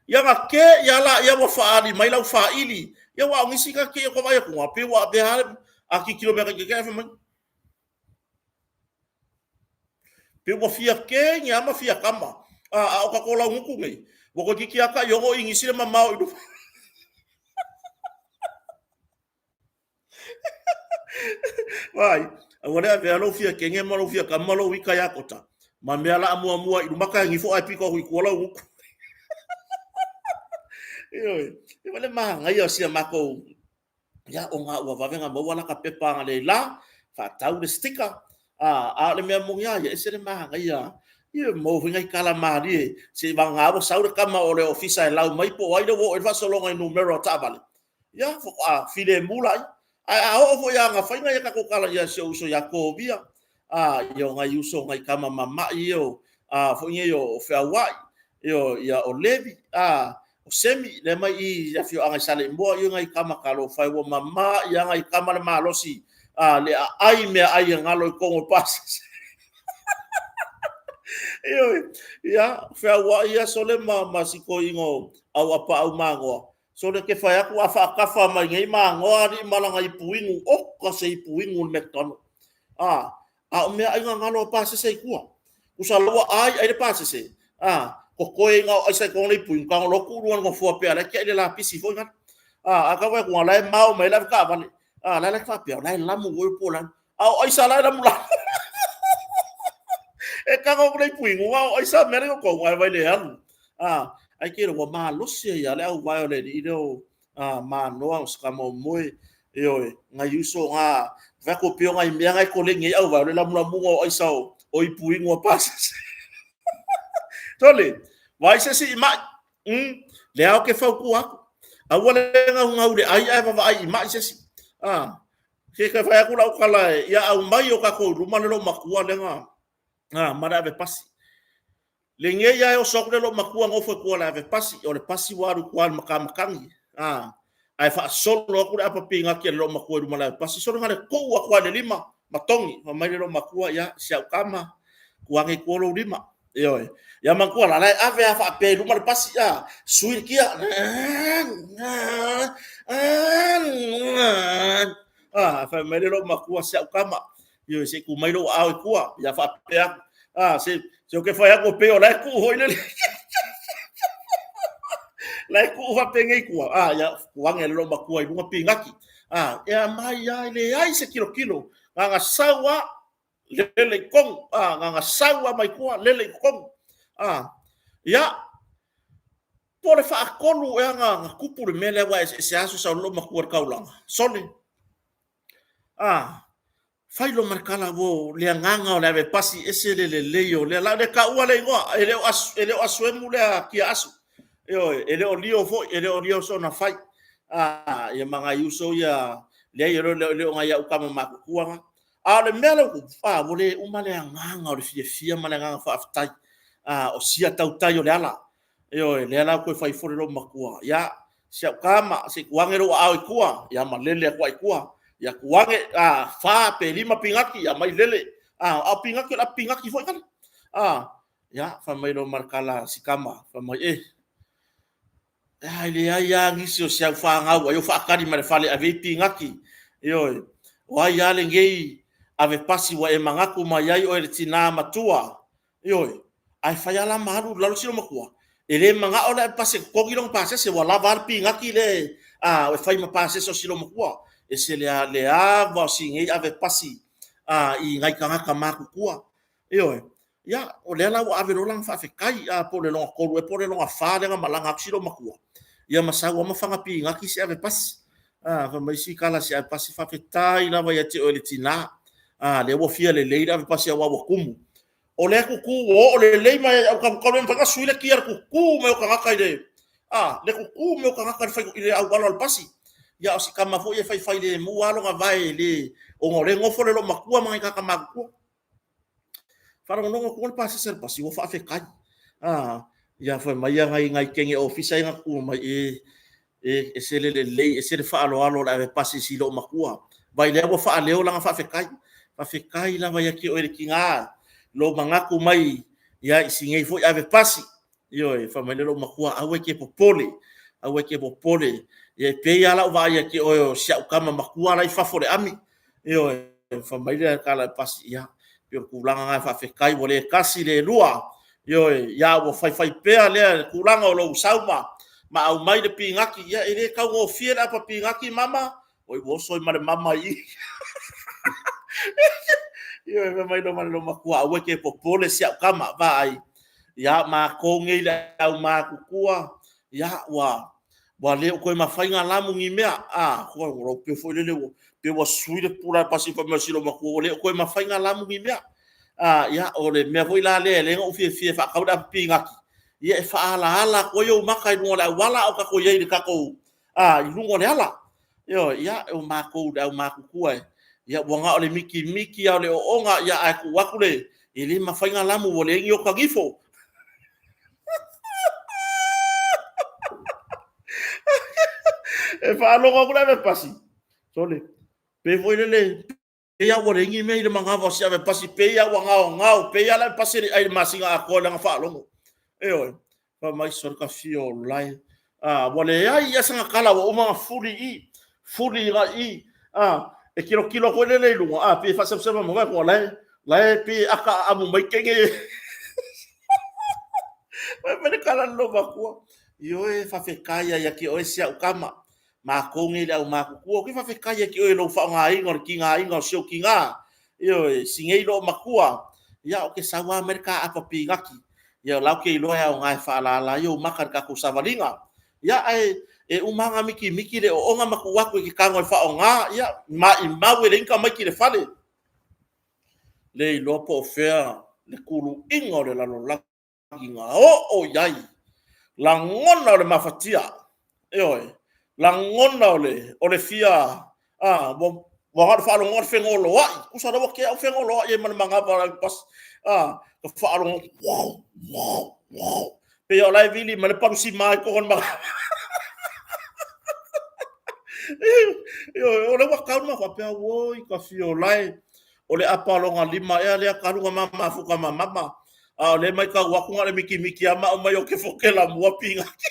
Ia ona te i lava lea ua faaali mai lau faili. Ia aua o nisi ta te i ua vaai atu, pei ua avea lava, a tilotilo mai lava te i fai mai, Pe ua fia kegi lava ma fia tama. A o tatou laugutu nei, ua toeitiiti lava tai 6 inisi le mamao i luma. Vaai, aua le avea lou fia kege ma lou fia tama ma lou ita ia Kota, ma mea la a muamua i luma tae gifo ae pito atu i tua lau gutu. Ioe, e le manaia o si a matou Ia, ona ua vave ona maua lata pepa analeila, faatau le sticker, a, a o le mea moni lava ia, e ese le manaia, ia maua foi nai tala malie, seivagana ua sau le tama o le ofisa e lau mai po o ai lea ua oo i ai le faasologa i numera o taavale, ia faatoa filemu lea. Ae a oo foi lava ina fai nai a tatou tala ia si ou uso ia Kovia, a, ia o nai uso, nai tama mamai ia o, a, foi nei o Feauai, ia o Levi, a, o Semi, lea mai i i le afioaga i Saleimoa, ia nai tama talofa e ua mamai lava nai tama le malosi, a, le aai meaai e galo i totonu o pasese. Ioe, ia, Feauai ia Sole ma si toeaina o Auapaau Magoa, Sole e te fai atu a faatafa mai nei Magoa alii ma lana ipu inu, oka se ipu inu o le McDonald. A, a o meaai gagalo a pasese i tua. Tusa la ua ai ai le pasese, a, totoe ai na o aisa i totonu o le ipu inu, tago loa tuu i luga o le nofoa pei lava o la e tiai i le lapisi foi lale. A, a tau vaai atu o la e mao mai ai le avetaavale, a, la e faapea, o la e lamu foi po o le a. A o aisa la e lamu lalo. E tago atu le ipu inu, a o aisa mea la e i totonu, ae vaai i le alu. A, ae te iloa ua malosi ai lava le auvae o le alii lea o Manoa, o Sakamomoe, ioe, nai uso na, fai atu pei o nai mea na e koleni ai auvae, o le lamulamuga o aisa o ipu inu a pasese. Sole, vaai se isi i mai. Lea ou te fautua atu. Aua le naunau i le ai ae vaavaai i mai se isi. Ah, se te fai atu lau tala e, ia aumai o tatou i luma le loomatua lea na, ah, ma le ave pasi. Lenei lava e oso atu le loomatua nofo i tua o le ave pasi, o le pasi ua alu i tua i le matamatagi. Ah, ae faasolo atu le apa pinati a le loomatua i luma o le ave pasi, solo na le tuu atu lava i le lima ma togi. Fai mai le loomatua, ia, si au tama, tuu ane i tua lou lima. Ioe. Ia manatua la, la e ave lava faapea i luma le pasi, a, sui le kia. A, fai mai le loomatua, si au tama, ioe, se i tuu mai lou aao i tua, ia faapea atu. A, se, se ou te fai atu pei o la e tuu foi le la e tuu faapenei i tua. A, ia, tuu ane le loomatua i luga pinati. A, e aumai lava, e leai se tilotilo. Na ona sau lava, lele i totonu. A, na ona sau lava mai tua, lele i totonu. A, ia, po o le faatolu ea na tupu le mea lea, aua e eseese lava aso e sau ai le loomatua i le taulaga. Sole, a, fai loa ma le tala, ua le agaga o le ave pasi ese le lelei o lea. O le a le taua le igoa, e le o asu, e le o asuemu lea kia asu. Ioe, e le o lio foi, e le o lio sona fai. A, ia ma nai uso ia, leai, e le o nai au tama matutua na. A o le mea lea ua tupu, a, ua le uma le agaga o le fiafia ma le agaga faafetai. A, o sia tautai o le ala. Ioe, lea la ua toe fai foi le loomatua. Ia, si au tama, se i tuu ane lou aao i tua, ia ma lele atu ai i tua. Ia tuu ane, a, fa pe lima pinati, ia aumai lele. A, a o pinati o le apu pinati foi tala. A, ia, fai mai loa ma le tala a si tama, fai mai, e, e leai lava nisi o si au fanau ai o faatali mai le fale e ave ai pinati. Ioe, o ai lava lenei ave pasi ua e manatu mai ai oe le tina matua. Ioe, ae fai lava la ma alu i lalo si loomatua, e le manao le ave pasi e totogi lona pasese, ua lava a le pinati lea e fai ma pasese o si loomatua. Ese le ava o si nei ave pasi i nai tagata matutua. Ioe, ia, o lea la ua ave loa lana faafetai, po o le lona tolu ea po o le lona fa lea na malaga atu si loomatua, ia ma sau lava ma faga pinati si ave pasi. Fai mai si tala a si ave pasi, faafetai lava ia te oe le tina, lea ua fia lelei le ave pasi aua ua tumu. O lea tutu ua oo lelei mai au talu talu e mafai ona sui le kia le tutu mai o tagata i le a le tutu mai o tagata i le fai i le auala o le pasi. Ia o si tama foi e faifailemu lava lona vae e le, ona o lea e nofo le loomatua ma nai tagata matutua. Faalogologo atu le pasese o le pasi ua faafetai. Ia fai mai nai nai teine ofisa ia na tutu mai, e e ese le lelei, ese le faaaloalo o le ave pasi i si loomatua. Vaai lea ua faaleo lana faafetai. Faafetai lava ia te oe le tina, lou manatu mai ia i si nei foi ave pasi. Ioe, fai mai le loomatua, aua e te popole, aua e te popole. Ia e pei lava lau vaai ia te oe o si au tama matua la e i fafo o le ami. Ioe, fai mai le tala a le pasi, ia, pei o le tulaga lena faafetai ua le tasi le lua, ioe, ia ua faifaipea lea tulaga o lou sau ma aumai le pinati. Ia e le taugofie le apa pinati mama. Oi ua oso ai ma le mama i i. Ioe, fai mai le loomatua, aua e te popole si au tama, vaai, ia matou nei le aumatutua, ia ua ua le o toe mafai ona lamu ni mea. A, pei foi lele pei ua sui le pula a le pasi fai mai o si loomatua ua le o toe mafai ona lamu ni mea. A, ia, o le mea foi la lea lea na ou fiafia ai e faatau le apu pinati, ia e faaalaala atu ai ou maka i luga o le auala a o tatou i ai i le tatou, i luga o le ala. Ioe, ia o matou le aumatutua, ia ua na o le mikimiki lava o le oona, ae tuu atu le... e le mafai ona lamu ua leai ni oka nifo. E faalogo atu le ave pasi, sole, pei foi lele, pei lava ua leai ni mea i le manava o si ave pasi, pei lava ua gaogao, pei lava le ave pasi e le i ai i le masina atoa i lana faalogo. Ioe. Fai mai, sole ta fia ola e. A, ua leai lava sana tala ua uma ona fuli i i, fuli agai i i. A, e tilotilo foi lele i luga, a, pei e faasemasemaa mai, vaai atu o la e pei e aka aamu mai kege. Fai mai le tala a le loomatua, ioe, faafetai lava ia te oe si au tama, matou nei le aumatutua, ou te faafetai ia te oe i lou faaaogaina o le tigaina o si ou tina, ioe, si nei loomatua, ia ou te sau lava aumai le ta apa pinati, ia o la ou te iloa e aoga e faaalaala ai ou maka i le tatou savaliga. Ia ae e uma lava ona mikimiki le oona ma tuu atu e te tago e faaaoga, ia maumau e leai ni tamaiti i le fale. Le iloa po o fea le kuluiga o le lalolagi na oo i ai lagona o le mafatia, ioe, lagona o le, o le fia, a, ua, ua na o le faalogo le fegoloai, tusa o lea ua tea au fegoloai ai ma le manava o le pasi, a, ka faalogo, wow, wow, wow, pei o la e vili mai le palusima i totonu o le manava. Ioe, o lea ua tau ma faapea, oi, ka fia o lae, o le apa o lona lima ea lea talu ona ma mafuta ma mama. A o lea e matau atu na o le mikimiki lava ma aumai o kefokela mua pinati.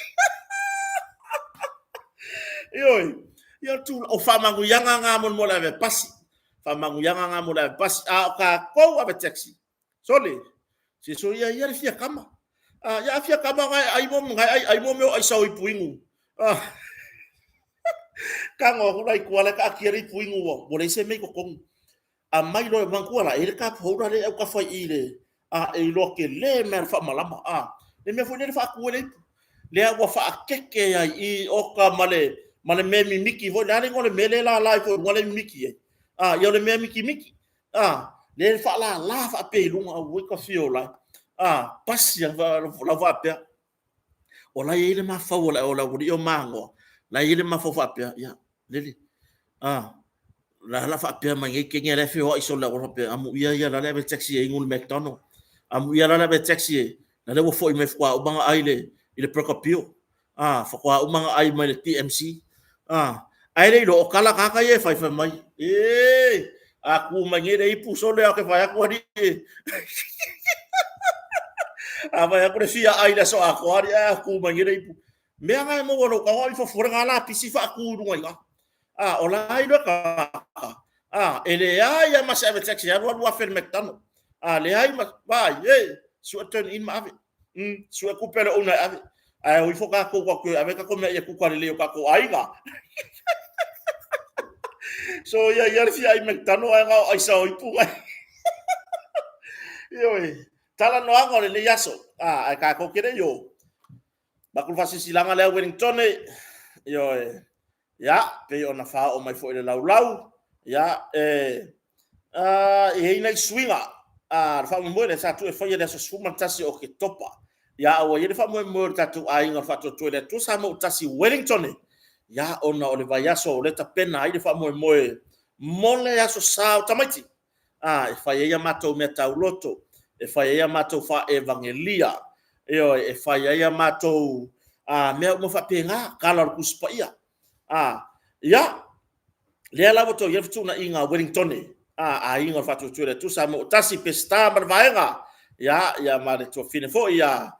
Ioe, ia tu, o faamanuiaga na mo le ave pasi. Faamanuiaga na mo le ave pasi. A o tatou ave taxi, sole, se so ia ia le fia kama. A, ia a fia kama na e ai mo, na e ai ai mo mea o aisa o ipu inu. A, tago atu la i tua la e taatia le ipu inu ua, ua leai se mea i totonu. Aumai loa, manatua la, e i ai le cup holder lea e autafa i i le, a, e iloa tele mea le faamalama, a, le mea foi lea le faatu ai le ipu. Lea ua faakeke ai i oka ma le, ma le mea mimiki foi, le a le igoa o le mea lea e lala ai foi i luga lea e mimiki ai? A, ia o le mea mikimiki, a, lea e faalala faapea i luga, auoi ka fia o lae. A, pasi lau faapea. O la e i ai le mafau o le aualii o Manoa, la e i ai le mafau faapea, ia, lele, a, la la faapea mai nei kenya la e feoai solo le auala faapea, amuia ia la le ave taxi e inu le McDonald, amuia la le ave taxi e, la le ua foi mai faatoa uma ona ai i le Burger Peel, a, faatoa uma ona ai mai le TMC, a, ae le iloa o tala tagata ia e fai, fai mai, e, a tu mai nei le ipu sole a ke fai atu alii e. A fai atu le fia ai le aso atoa alii ae a tu mai nei le ipu. Mea na e maua lou tago i fafo le lapisi faatu i luga i ina. A, o la iloa tagata. A, e leai lava ma se ave taxi e alu alu afe i le McDonald. A, leai ma, vaai, e, sue turn in ma ave. Sue tupe a le owner e ave. Ae o ifo tatou tatou e ave tatou mea ia kuka lelei o tatou aiga. So ia ia le fia ai McDonald ae na o aisa o ipu. Ioe, talanoaga o lenei aso. Ah, ae tatou te le i o. Maku le faasilasilaga lea Wellington, ioe, ia, pei ona faaoo mai foi i le laulau, ia, e, e i ai nai suiga, a, le faamoemoe lea sa tuu e faia i le aso 11 o Oketopa. Ia, a ua i ai le faamoemoe o le tatou aiga o le Faatuatua i le Atua Samoa ua tasi i Wellington, Ia, ona o le vaiaso o lea e tapena ai le faamoemoe mo le Aso Sa o tamaiti. A, e fai ai a matou meatauloto, e fai ai a matou faaevagelia, ioe, e fai ai a matou mea uma faapena, tala o le Tusi Paia. A, ia, lea la ua toe i ai le fetuunaiga a Ueligitone, a, Aiga o le Faatuatua i le Atua Samoa ua Tasi, Peseta ma le Vaega, ia, ia ma le tuafafine foi ia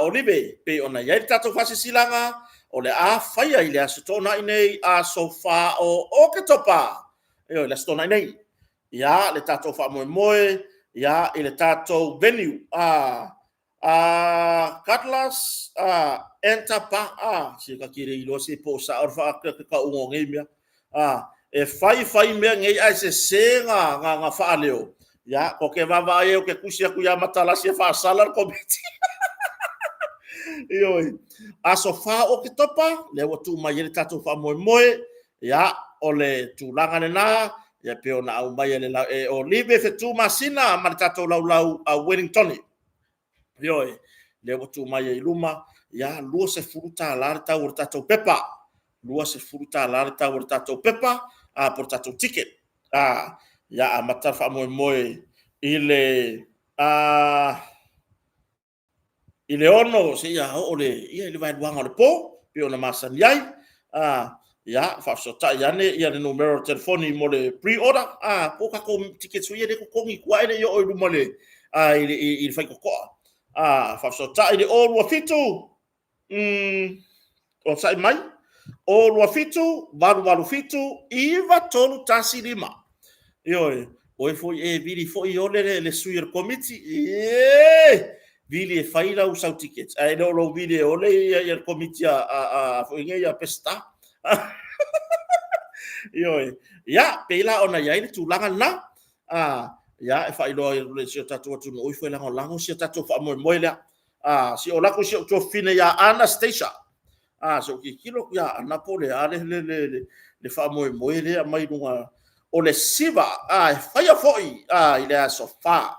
Olive, pei ona i ai le tatou faasilasilaga, o le a faia i le Aso Toonai nei, aso 4 o Oketopa, ioe, le Aso Toonai nei, ia, le tatou faamoemoe i le tatou venue, Cutlass Enter Bar, se ta te le iloa po o sao le tauga o nei mea. E fai fai mea nei ae sese ona faaleo, ia, ou te vaavaai i ai ou te tusi atu ia Matalasi e faasala le Komiti. Ioe. Aso 4 o Oketopa, lea ua tuu mai ai le tatou faamoemoe. Ia, o le tulaga lena e pei ona aumai e Olive Fetu Masina ma le tatou Laulau a Ueligitone. Ioe, lea ua tuu mai ai i luma, ia, $20 le tau o le tatou pepa, $20 le tau o le tatou pepa po o le tatou ticket. Ia amata le faamoemoe i le 6 seia oo i le vaeluaga o le po e pei ona masani ai. Ia faafesootai ane le numera o le telefoni mo le pre-order po o tatou tickets foi ia e totogi i tua ae le i oo i luma i le faitotoa. Faafesootai i le 027, onosai mai, 027 887 9315. Ioe, o e foi e vili foi Iole le sui o le Komiti, e vili e fai lau sau ticket, ae le o lou vili e ole le Komiti foi nei a Peseta. Ioe, ia, pei la ona i ai le tulaga lena, ia, e faailoa ai i si o tatou atunuu, o ifo e lagolago si o tatou faamoemoe lea. Se i ou alu atu i si ou tuafafine ia Anastasia, se i ou tilotilo atu ia Ana po o le a le faamoemoe lea e aumai i luga o le SIVA, e faia foi i le aso 4.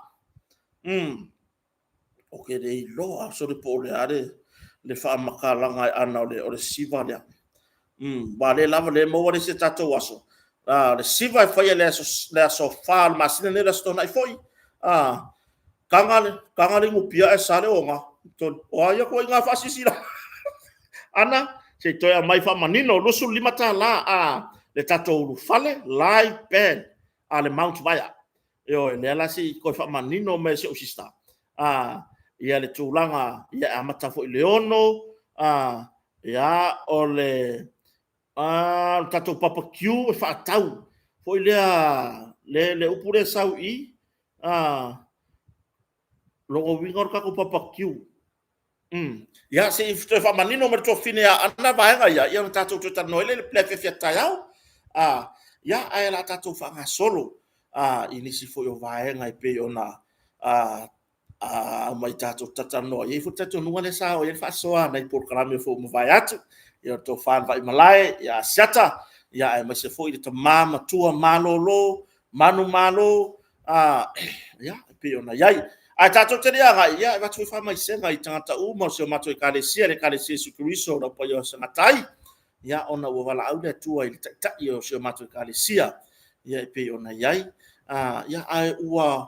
Ou te le iloa sole po o le a le faamatalaga e Ana o le SIVA lea. Aua o lea lava e maua le isi tatou aso, o le SIVA e faia i le aso 4 o le masina lenei, le Aso Toonai foi. Taga le inupia ae sa le oga. O a ia ituaiga faasilasilaga? Ana, se i toe aumai faamanino, $25 le tatou ulufale, live band a le Mount Vaea. Ioe, o lea la se i toe faamanino mai e si ou sister le tulaga e amata foi i le 6, ia, o le tatou barbecue e faatau foi lea, le upu lea e sau i i, lona uiga o le tatou barbecue. Ia se i toe faamanino mai e le tuafafine ia Ana vaega ia, ia ona tatou toe talanoa ai lea i le afiafi a taeao. Ia, ae o le a tatou faagasolo i nisi foi o vaega e pei ona aumai tatou te talatalanoa ai. E i ai foi le talitonuga lea sa oo i ai le faasoa a nai polokalame foi ua mavae atu, ia le Tofa i le Vaimalae ia Asiata, aemaise foi le tama matua malolo manumalo e pei ona i ai. Ae tatou te le i agai, e avatu foi faamaisega i tagata uma o si a matou Ekalesia, le Ekalesia o Iesu Keriso o le Aupaia o Aso e Gata ai, ona ua valaau le Atua i le Taitai o si a matou Ekalesia e pei ona i ai. Ae ua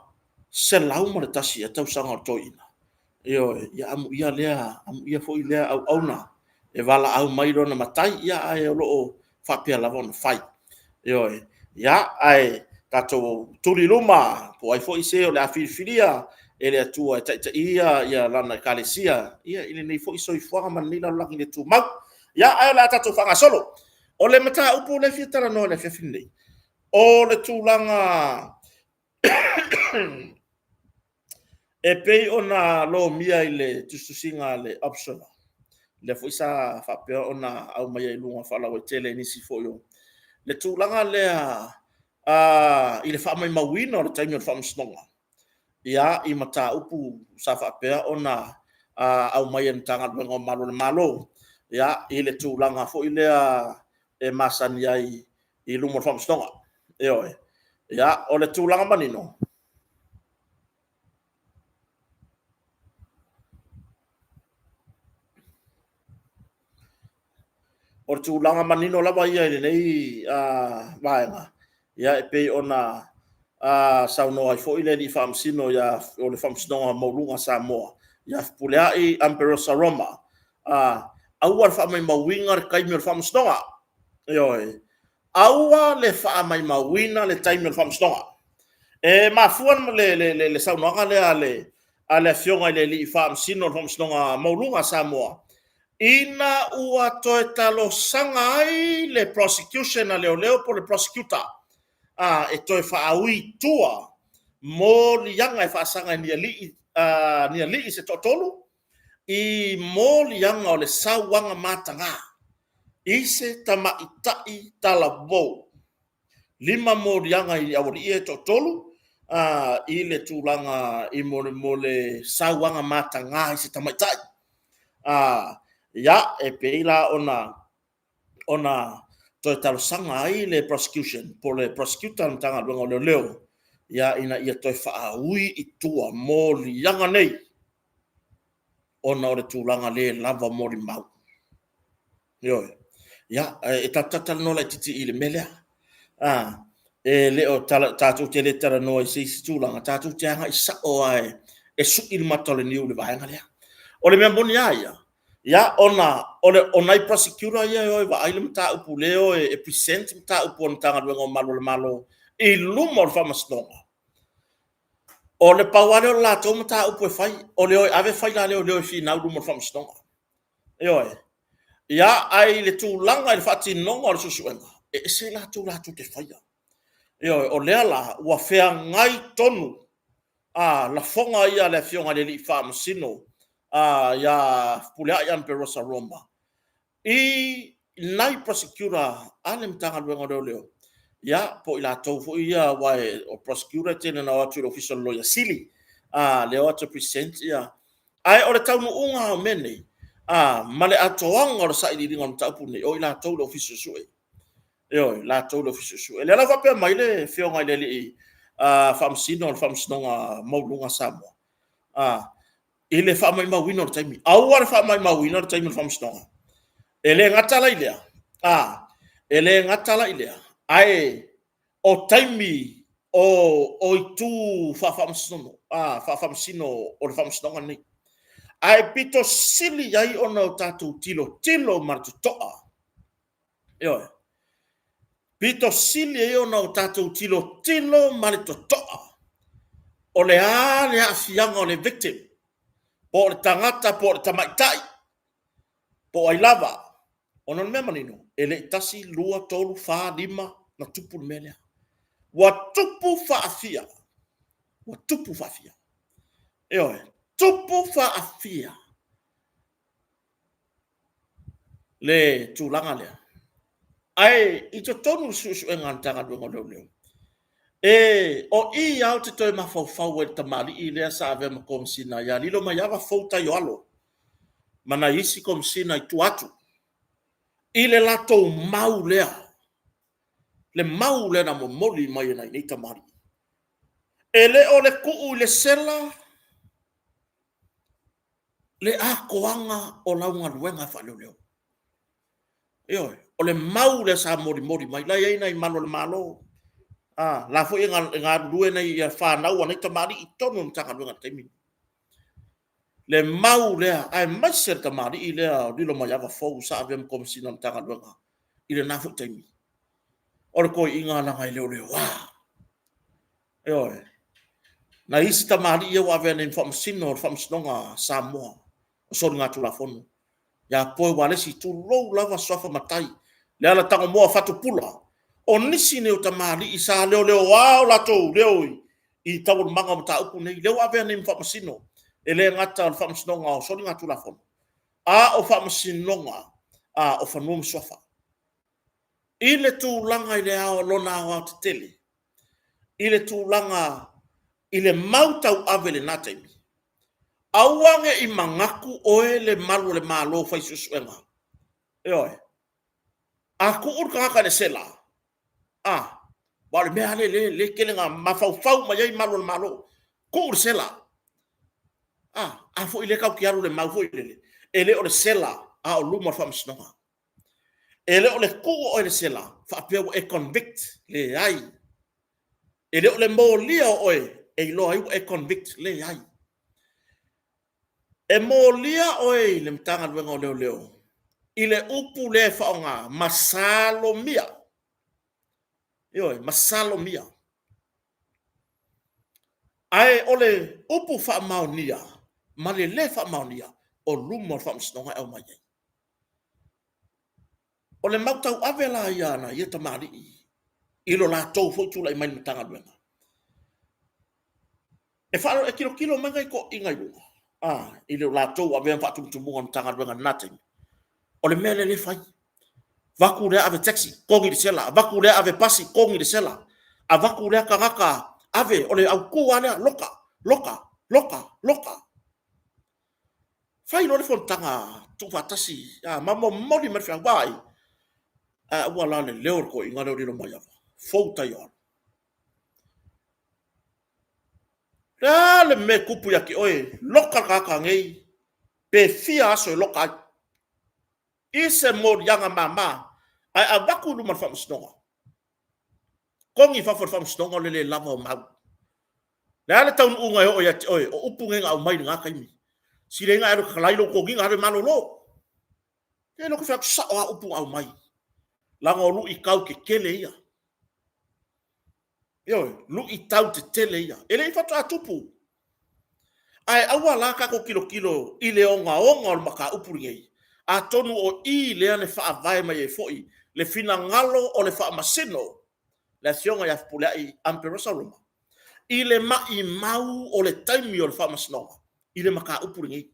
101 ea tausaga o le toeaina. Ioe, ia amuia lea, amuia foi lea auauna e valaau mai lona Matai, ae o lo o faapea lava ona fai. Ioe. Ia, ae tatou tuli i luma po o ai foi se o le a filifilia e le Atua e taitaia Lana Ekalesia i lenei foi soifuaga ma lenei lalolagi le tumau. Ia, ae o le a tatou faagasolo. O le mataupu lea e fia talanoa i le afiafi lenei, o le tulaga e pei ona lomia i le tusitusiga a le Observer, lea foi sa faapea ona aumaia i luga faalauaitele e nisi foi o le tulaga lea i le faamaumauina o le taimi o le faamasinoga, ia, i mataupu sa faapea ona aumai e le Matagaluega o Malu o le Malo, ia, i le tulaga foi lea e masani ai i luma o le faamasinoga. Ioe. Ia, o le tulaga manino, O le tulaga manino lava ia i lenei vaega, ia e pei ona saunoa ai foi le Alii Faamasino o le Faamasinoga Maualuga a Samoa ia Fepuleai Amberosa Roma, aua le faamaumauina le taimi o le faamasinoga. Ioe. Aua le faamaumauina le taimi o le faamasinoga. E mafua le saunoaga lea a le Afioga i le Alii Faamasino o le Faamasinoga Maualuga a Samoa, ina ua toe talosaga ai le prosecution a leoleo po o le prosecutor e toe faaui i tua moliaga e faasaga i ni alii se toatolu i moliaga o le sauaga mataga i se tamaitai talavou. 5 moliaga i aualii ia e toatolu i le tulaga i le sauaga mataga i se tamaitai. Ia, e pei la ona toe talosaga ai le prosecution po o le prosecutor a le Matagaluega o Leoleo ina ia toe faaui i tua moliaga nei ona o le tulaga le lava o molimau. Ioe. Ia, e tatou te talanoa laitiiti i le mea lea. E le o tatou te le talanoa i se isi tulaga, tatou te agai sao lava e sui le mata o le niu i le vaega lea. O le mea moni lava ia, ona o nai prosecutor ia e o e vaai le mataupu lea e o e present mataupu a le Matagaluega o Malu o le Malo i luma o le Faamasinoga, o le pau lava lea o le latou mataupu e fai, o le o e ave faila a leoleo e finau i luma o le Faamasinoga. Ioe. Ia, ae i le tulaga i le faatinoga o le suesuega, e ese i latou latou te faia. Ioe. O lea la ua feagai tonu lafoga ia a le Afioga i le Alii Faamasino ia Fepuleai Amberosa Roma i nai prosecutor a le Matagaluega o Leoleo, ia po o i latou foi ia aua o prosecutor e tele ina o atu i le Ofisa o le Loia Sili, lea e o atu e present ia. Ae o le taunuuga lava o mea nei, ma le atoaga o le sailiiliga o le mataupu lenei, o i latou i le Ofisa Suesue. Ioe, latou i le Ofisa Suesue. O lea la e faapea mai le Afioga i le Alii Faamasino o le Faamasinoga Maualuga a Samoa, i le faamaumauina o le taimi. Aua le faamaumauina le taimi o le faamasinoga. E le gata la i lea, e le gata la i lea, ae o taimi o itu faafaamasino o le faamasinoga lenei. Ae pito sili ai ona o tatou tilotilo ma le totoa, ioe, pito sili ai ona o tatou tilotilo ma le totoa, o le a le aafiaga o le victim, po o le tagata po o le tamaitai po o ai lava. Ona o le mea manino, e le i 1, 2, 3, 4, 5 na tupu le mea lea. Ua tupu faafia, ua tupu faafia. Ioe, tupu faafia le tulaga lea. Ae i totonu o le suesuega a le Matagaluega o Leoleo, o i lava ou te toe mafaufau ai i le tamalii lea sa avea ma Komesina ia Lilomaiava Fou Taioalo ma nai isi Komesina i tua atu, i le latou mau lea, le mau lea na momoli mai e nai nei tamalii. E le o le tuu i le sela le atoaga o lau galuega faaleoleo. Ioe, o le mau lea sa molimoli mai, la e i ai nai malu o le Malo, la foi e galulue nai fanau a nei tamalii i totonu o le Matagaluega i le taimi lenei. Le mau lea, aemaise le tamalii lea o Lilomaiava Fou sa avea ma Komesina o le Matagaluega i lena foi taimi. O le toeaina leaga e leoleoa. Ioe. Nai isi tamalii ia ua avea nei ma Faamasino o le Faamasinoga a Samoa o Soligatulafono, ia Poe Walesi, tulou lava suafa matai, Leala Tagomoa Fatupula. O nisi nei o tamalii sa leoleoa o latou leo i taualumaga o mataupu nei, lea ua avea nei ma Faamasino, e le gata o le Faamasinoga o Soligatulafono, a o Faamasinoga o Fanua ma Suafa. I le tulaga i lona aoaotetele, i le tulaga i le mau tauave i lena taimi, aua ne i manatu oe le malu o le Malo fai suesuega. Ioe. A tuu le tagata i le sela, a, aua o le mea lava lea e tele ina mafaufau mai ai malu o le Malo, tuu i le sela. A, a foi o lea tatou te alu i le mau foi lele, e le o le sela a o luma o le faamasinoga. E le o le tuu o oe i le sela faapea ua e convict, leai. E le o le molia o oe e iloa ai ua e convict, leai. E molia oe i le Matagaluega o Leoleo i le upu lea e faaaoga, masalomia. Ioe, masalomia. Ae o le upu faamaonia ma le le faamaonia, o luma o le faamasinoga e aumai ai. O le mau tauave la ia a nai ia tamalii i lo latou foi tulai mai i le Matagaluega, e tilotilo mai nai toeaiina i luga, i lo latou avea ma faatumutumuga o le Matagaluega i lena taimi, o le mea lea e fai, avatu lea ave taxi, togi i le sela, avatu lea ave pasi, togi i le sela, avatu lea tagata ave, o le autu lava lea, loka, loka, loka, loka. Fai loa le fonotaga tuufaatasi ma momoli mai le feau, vaai, ae aua la le leo o le toeaina lea o Lilomaiava, fou tai o alu. O le a le mea e tupu ia te oe, loka le tagata nei, pe fia aso e loka ai, i se moliaga mama, ae avatu i luma o le faamasinoga, togi i fafo e le faamasinoga o le le lava o mau. O le a le taunuuga e oo ia te oe? O upu nei na aumai i lena taimi. Sili ai ona e alu e talai lou toniga, alu e malolo. E le ou te fai atu, sao lava upu na aumai, leaga o luitau tetele ia. Ioe, luitau tetele ia. E le i faatoa tupu. Ae aua la tatou tilotilo i le ogaoga o le mataupu lenei, atonu o i lea na faavae mai ai foi le finagalo o le Faamasino, le Afioga ia Fepuleai Amperosa Roma, i le maumau o le taimi o le Faamasinoga i le mataupu lenei.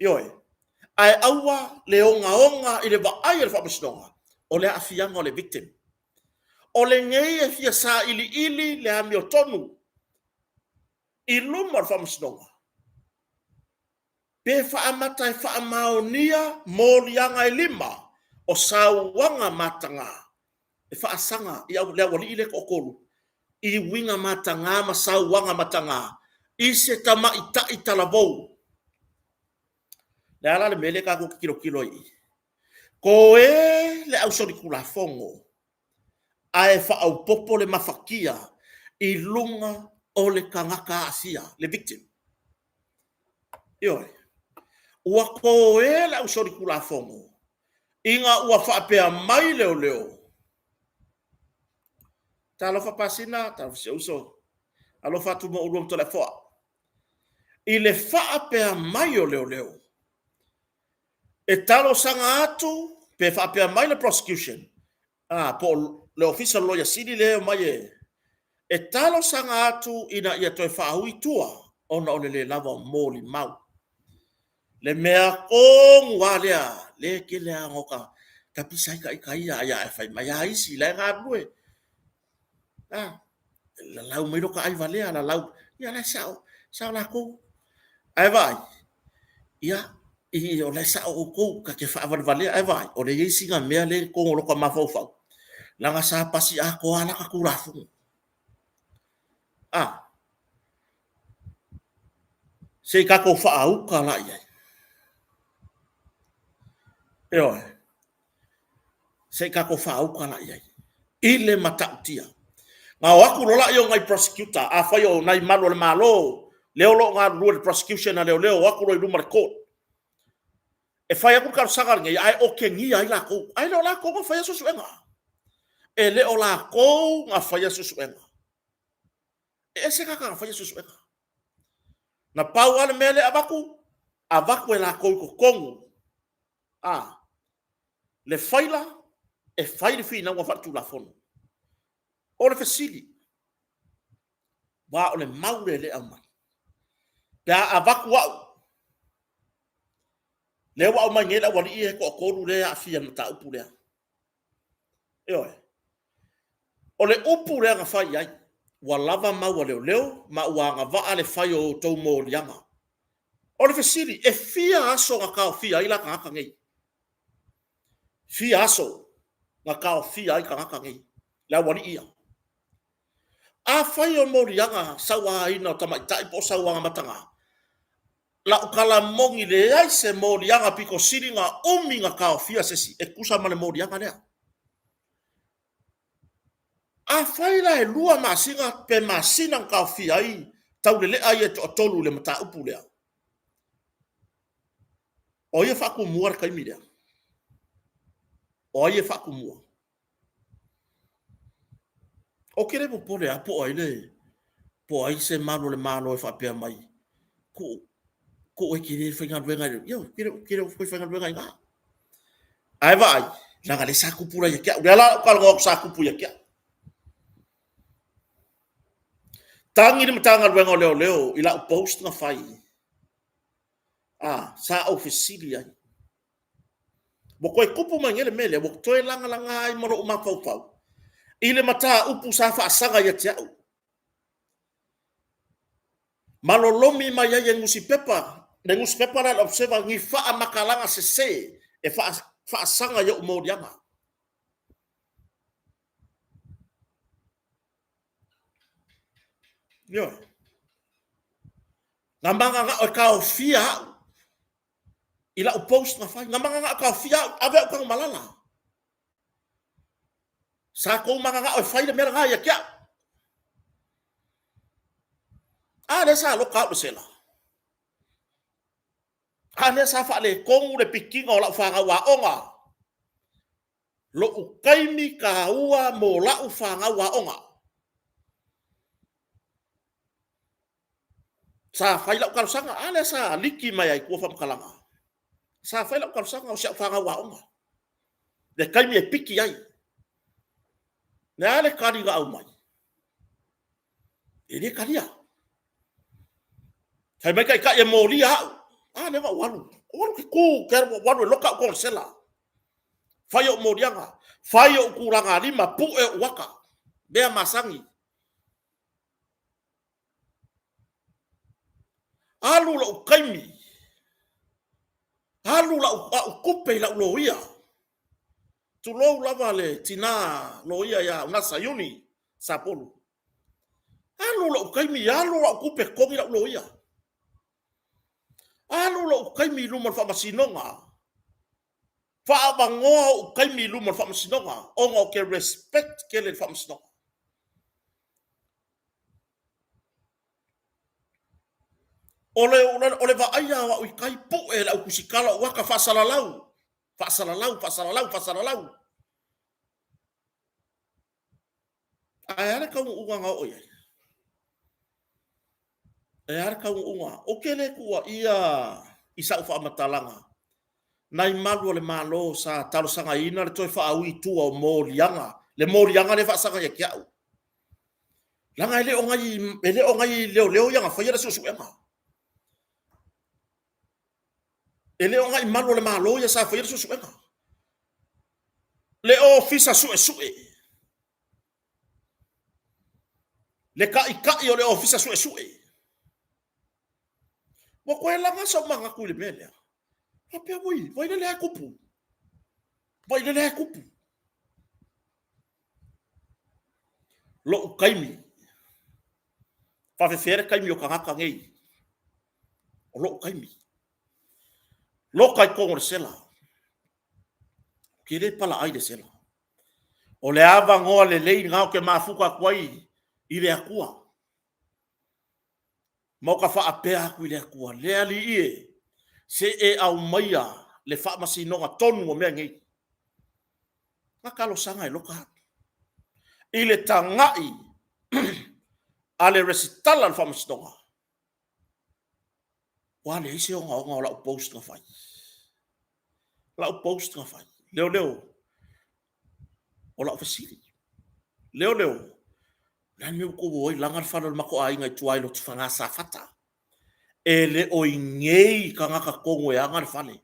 Ioe. Ae aua le ogaoga i le vaai a le Faamasinoga o le aafiaga o le victim. O lenei e fia sailiili le amiotonu i luma o le Faamasinoga, pe faaamata e faamaonia moliaga e 5 o sauaga mataga e faasaga i le aualii lea e toatolu i uiga mataga ma sauaga mataga i se tamaitai talavou. O le a la le mea lea tatou te tilotilo ai i i? Toe le ausolitulafono ae faaopoopo le mafatia i luga o le tagata aafia, le victim. Ioe. Ua toe le ausolitulafono ina ua faapea mai leoleo, Talofa Pasina, talofa si ou uso, alofa atu mo oulua ma Toleafoa. I le faapea mai o leoleo, e talosaga atu pe faapea mai le prosecution, po o le Ofisa o le Loia Sili lea e omai e talosaga atu ina ia toe faaui i tua ona o le le lava o molimau. Le mea tonu lava lea, lea e tele lava ina tapisa ai ita ia, ae fai mai lava isi, o la e galulue. Lalau mai lo ta aivalea, lalau, ia o la e sao, sao latou. Ae vaai, ia, o la e sao outou, ta te faavalevalea. Ae vaai, o lea e i ai sina mea lea e i totonu o lota mafaufau, leaga sa pasi atoa lava lata Tulafono. A, se i tatou faauta la i ai. Ioe. Se i tatou faauta la i ai i le matautia. Na o atu loa lea o nai prosecutor, afai o nai malu o le Malo lea o lo o galulue i le prosecution a leoleo, o atu loa i luma o le court e fai atu le talosaga lenei ae otegia ai latou. Ae le o latou na faia suesuega. E le o latou na faia suesuega. E ese tagata na faia suesuega. Na pau lava le mea lea e avatu, avatu e latou i totonu a le faila e fai le finauga faale-tulafono. O le fesili, aua o le mau lea o lea e aumai, pe a avatu au, lea ua aumai nei le aualii ia e toatolu lea e aafia i le mataupu lea. Ioe. O le upu lea na fai i ai, ua lava mau a leoleo ma ua agavaa le fai o outou moliaga. O le fesili, e fia aso na taofia ai la tagata nei? Fia aso na taofia ai tagata nei, le aualii ia? Afai o moliaga sauaina o tamaitai po o sauaga mataga, La'u tala moni leai se moliaga pito sili na umi na taofia se isi e tusa ma le moliaga lea. Afai la e 2 masina pe masina na taofia ai taulelea ia e toatolu i le mataupu lea, o ai e faatumua le taimi lea? O ai e faatumua? Ou te le popole lava po o ai le po o ai se malu o le Malo e faapea mai, tuu, tuu e tele le faigaluega. Ioe, ou te le, te le o faigaluega i ina. Ae vaai, leaga o lea sa tupu la ia te au. O lea la ua ou talanoa atu sa tupu ia te au. Tagi le Matagaluega o Leoleo i lau post na fai, a, sa ou fesili ai. Ua toe tupu mai nei le mea lea, ua toe lagalaga ai ma lou mafaufau i le mataupu sa faasaga ia te au. Ma lolomi mai ai e nusipepa, le nusipepa lea a le Observer ni faamatalaga sese e faasaga i ou moliaga. Ioe. Na mananao e taofia au i lau post na fai. Na mananao e taofia au, ave au Tanumalala. Sa outou mananao e fai le mea lena ia te au. A lea sa loka au i le sela. A lea sa faaletonu le pikiina o lau fanau aoga. Lou taimi taua mo lau fanau aoga. Sa fai lau talosaga, a lea sa liki mai lava i tua faamatalaga. Sa fai lau talosaga o si au fanau aoga, le taimi e piki ai. O le a le tali na aumai? E le talia. Fai mai taitai e molia au. A lea na ou alu, ou alu ou te tu, ou alu e loka au konesela. Fai ou moliaga, fai ou tulagalima, pue ou ata, mea masani. Alu lou taimi, alu au tupe i lau loia, tulou lava le tina loia ia Unasa Iuni Sapolu. Alu lou taimi, alu au tupe e totogi lau loia. Alu lou taimi i luma o le faamasinoga, faaavanoa ou taimi i luma o le faamasinoga, ona ou te respect tele i le faamasinoga. O le vaaia o au i tai, pue e le au tusitala ou ata, faasalalau, faasalalau, faasalalau, faasalalau. Ae a le taunuuga na oo i ai? E a le taunuuga? Ou te le tuuaia i sau faamatalaga nai malu o le Malo sa talosagaina le toe faaui i tua o moliaga, le moliaga lea e faasaga ia te au. Leaga e le o nai leoleo ia na faia le suesuega. E le o nai malu o le Malo ia sa faia le suesuega. Le Ofisa Suesue, le taitai o le Ofisa Suesue. Ua toe laga sou manatu i le mea lea, faapea, oi, vaai la e tupu, vaai la e tupu. Lou taimi, faafefea le taimi o tagata nei? O lou taimi. Loka i totonu o le sela. Ou te le palaai le sela. O le avanoa lelei lena ou te mafuta atu ai i le Atua. Ma ou ta faapea atu i le Atua, le Alii e, se e aumaia le faamasinoga tonu o mea nei. Na talosaga e loka au. I le tagai a le resitala o le faamasinoga, ua leai se ogaoga o lau post na fai. Lau post na fai, leoleo, o lau fesili, leoleo, o le a le mea ua outou o ai laga le fale o le matou aiga i tua i Lotofaga Safata? E le o i inei tagata tonu e ana le fale.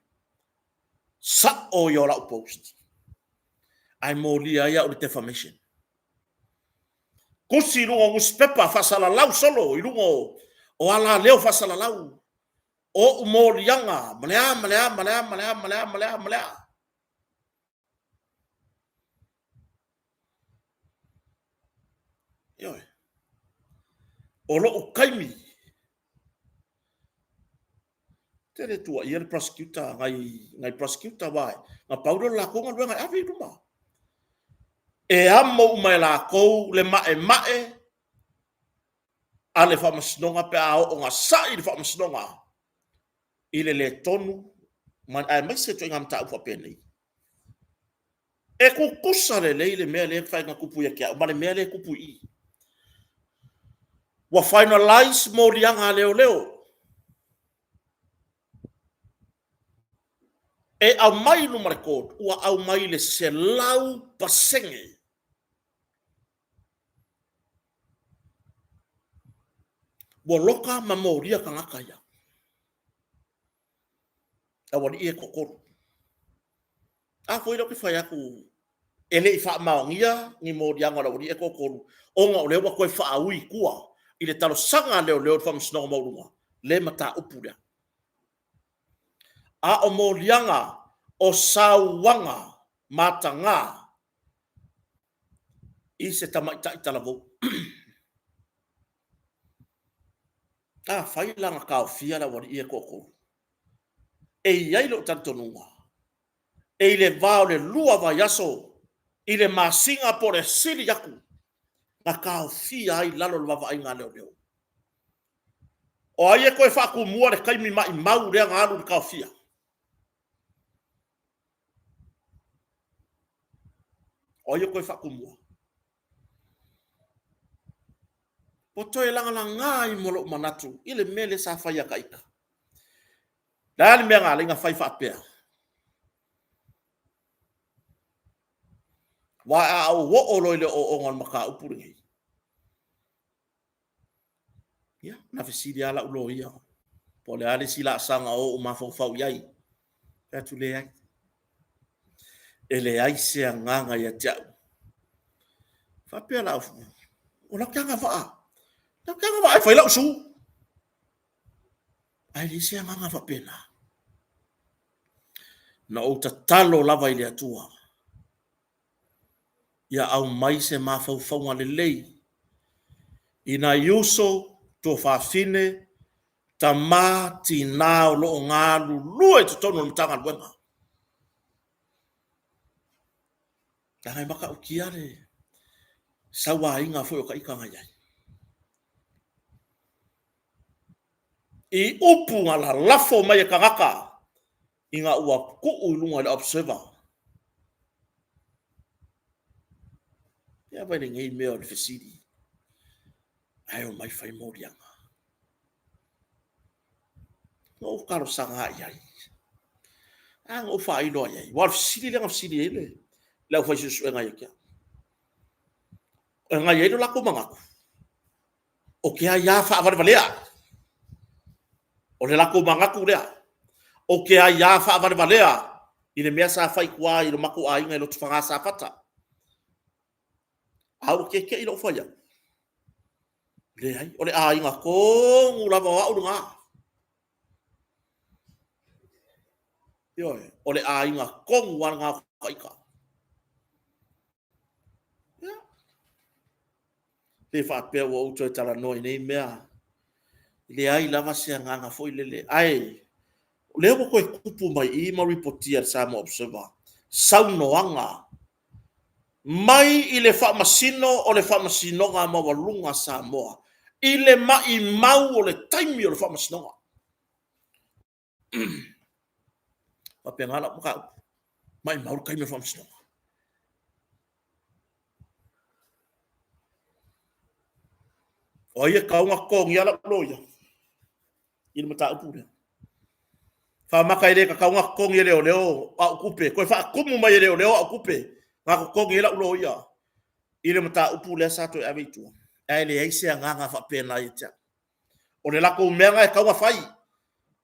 Sao ia o lau post, ae molia ai au i le defamation. Tusi i luga o nusipepa, faasalalau solo i luga o alaleo faasalalau o ou moliaga ma le a ma le a ma le a ma le a ma le a ma le a ma le a. Ioe. O lou taimi. Te le tuuaia le prosecutor, ngai, ngai prosecutor aua na pau lea o le latou galuega e ave i luma. E amo uma e latou le maemae a le faamasinoga pe a oo gasai le faamasinoga i le le tonu aemaise ituaiga mataupu faapenei. E tutusa lelei le mea lea e mafai ona tupu ia te au ma le mea lea e tupu i i. Ua finalize moliaga a leoleo e aumai i luma o le court, ua aumai i le 100%. Ua loka ma molia tagata ia. Aualii ia e toatolu. A foi lea ou te fai atu e le i faamaonia ni moliaga o le aualii ia e toatolu, ona o lea ua toe faaui i tua i le talosaga a leoleo i le Faamasinoga Maualuga le mataupu lea. A o moliaga o sauaga mataga i se tamaitai talavou. Afai la na taofia le aualii ia e toatolu, e i ai lou talitonuga, e i le va o le 2 vaiaso i le masina po o le sili atu, na taofia ai i lalo o le vaavaaiga a leoleo. O ai e toe faatumua le taimi maumau lea na alu i le taofia? O ai e toe faatumua? Ua toe lagalaga ai ma lou manatu i le mea lea sa fai ia ita. O le a le mea na ala ai ona fai faapea? Aua a ou oo loa i le ooooga o le mataupu lenei, ia, na fesili lava lau loia po o le a le isi laasaga o ou mafaufau i ai. Ou fai atu, leai, e leai se agaga ia te au. Faapea la, o la ou te agavaa, o la ou te agavaa e fai lau sue, ae leai se agaga faapena. Na ou tatalo lava i le Atua ia aumai se mafaufauga lelei i nai uso, tuafafine, tama, tina o lo o galulue i totonu o le Matagaluega. Leaga e matautia le sauaina foi o ita na i ai. I upu na lalafo mai e tagata ina ua tuu i luga i le Observer. Ia vaai lenei mea o le fesili, ae omai fai moliaga. Na ou talosaga i ai, a na ou faailoa i ai, aua o le fesili lea na fesili ai le aufai suesuega ia te au. Na i ai lo latou manatu, ou te aia faavalevalea. O le latou manatu lea, ou te aia faavalevalea i le mea sa fai i tua i lo matou aiga i Lotofaga Safata. A ua tete'i lou fai atu, leai, o le aiga tonu lava o au lena. Ioe, o le aiga tonu lava lena o ita. Ia, le faapea ua ou toe talanoa i nei mea, leai lava se agaga foi lele, ae o lea ua toe tupu mai i i ma ripotia e le Samoa Observer saunoaga mai i le Faamasino o le Faamasinoga Maualuga a Samoa i le maimau o le taimi o le Faamasinoga. Faapena lau mataupu, maimau le taimi o le Faamasinoga. O ai e tatau ona totogia lau loia i le mataupu lea? Faamata e le tatau ona totogi e leoleo au tupe, toe faatumu mai e leoleo au tupe na totogi ai lau loia i le mataupu lea sa toe ave i tua? Ae leai se agaga faapena ia te au. O le latou mea lena e tatau ona fai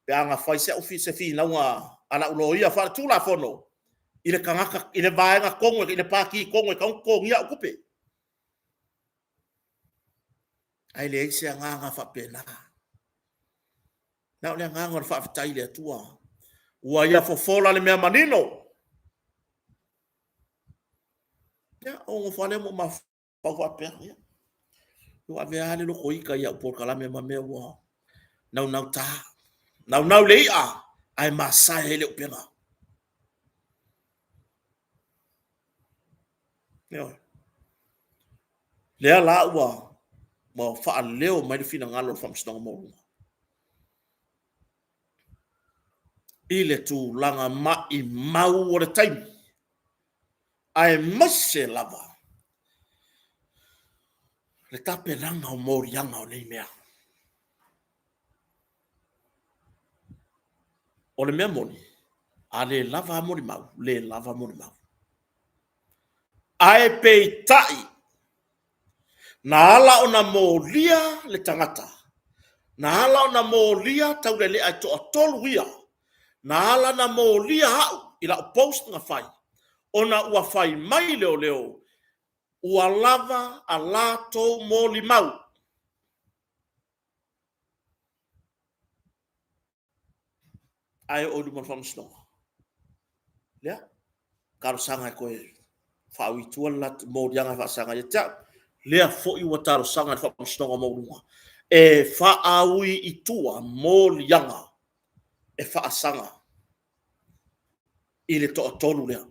pe a na fai se finauga a lau loia faaletulafono i le tagata, i le vaega tonu, i le pati tonu e tatau ona totogia au tupe. Ae leai se agaga faapena. Na o le agaga o le faafetai i le Atua ua ia fofola le mea manino. Ia, ou nofo lava lea ma ou mafaufau faapea, ia, ua ave lava le loto ita i au polokalame ma mea ua naunauta. Naunau le i'a ae masae ai le upega. Ioe. Lea la ua ua faaleo mai le finagalo o le Faamasinoga Maualuga i le tulaga maimau o le taimi, aemaise lava le tapenaga o moliaga o nei mea. O le mea moni, a le lava a molimau, le lava molimau. Ae peitai, na ala ona molia le tagata, na ala ona molia Taulelea e toatolu ia, na ala ona molia au i lau post na fai, ona ua fai mai leoleo, ua lava a latou molimau. Ae oo i luma o le faamasinoga, ia, talosaga e toe faaui i tua le moliaga e faasaga ia te au. Lea foi ua talosaga i le Faamasinoga Maualuga e faaui i tua moliaga e faasaga i le toatolu lea.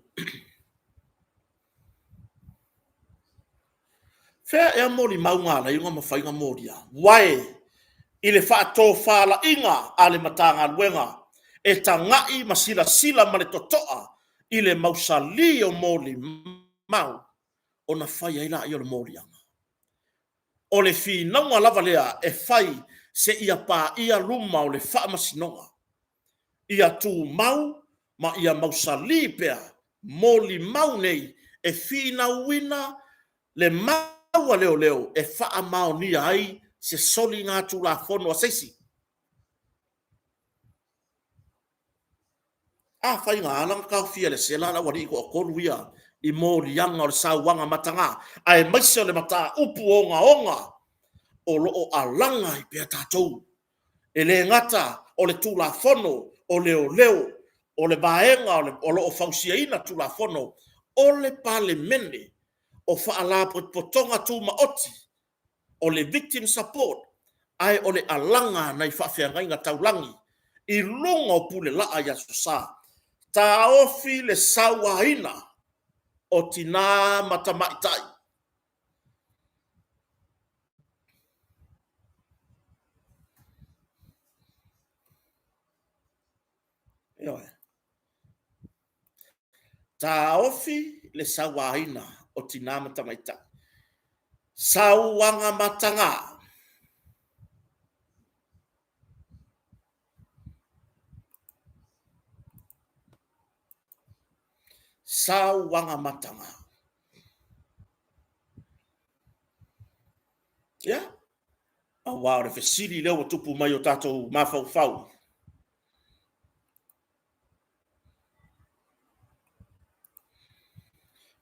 Fea ea molimau na ala ai ona mafai ona molia? Uae i le faatofalaiga a le Matagaluega e tagai ma silasila ma le totoa i le mausali o molimau ona fai ai lea o le moliaga. O le finauga lava lea e fai seia paia luma o le faamasinoga, ia tumau ma ia mausali pea molimau nei e finauina le mau a leoleo e faamaonia ai se soligatulafono a se isi. Afai na ala ona taofia e le sela le aualii e toatolu ia i moliaga o le sauaga mataga, aemaise o le mataupu ogaoga o lo o alaga ai pea tatou. E le gata o le Tulafono o Leoleo, o le vaega o lo o fausiaina Tulafono, o le Palemene, o Faalapotopotoga Tumaoti, o le Victim Support, ae o le alaga a nai faafeagaiga taulagi i luga o Pulelaa i Aso Sa. Taofi le sauaina o tina ma tamaitai. Ioe. Taofi le sauaina o tina ma tamaitai. Sauaga mataga. Sauaga mataga. Ia, aua o le fesili lea ua tupu mai o tatou mafaufau.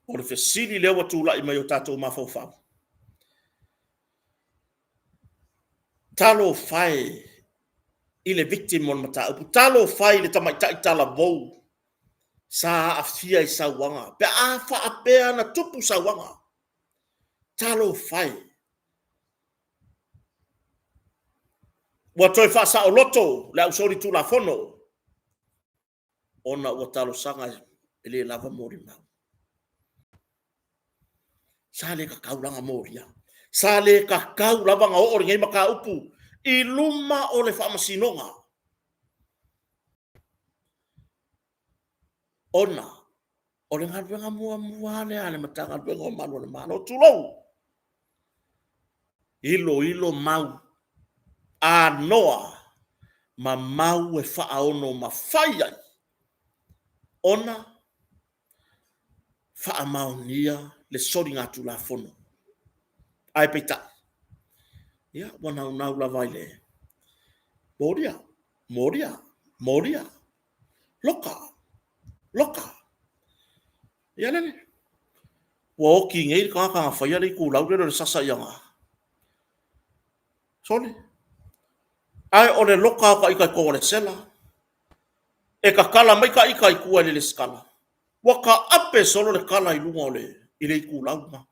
O le fesili lea ua tulai mai o tatou mafaufau. Talofa e i le victim o le mataupu, talofa e i le tamaitai talavou sa aafia i sauaga pe a faapea na tupu sauaga. Talofa e! Ua toe faasaoloto le ausolitulafono ona ua talosaga e le lava molimau. Sa le tatau la ona molia. Sa le tatau lava ona oo lenei mataupu i luma o le faamasinoga ona o le galuega muamua lava lea a le Matagaluega o Malu o le Malo, tulou, iloilo mau anoa ma mau e faaono mafai ai ona faamaonia le soligatulafono. Ae peitai, ia, ua naunau lava i le molia, molia, molia, loka, loka. Ia lele, ua oti nei le tagata na faia le itulau lele o le sasa i ana sole. Ae o le loka o ta ita i totonu o le sela. E tatala mai ta ita i tua i le resitala, ua taape solo le tala i luga o le, i le itulau lena.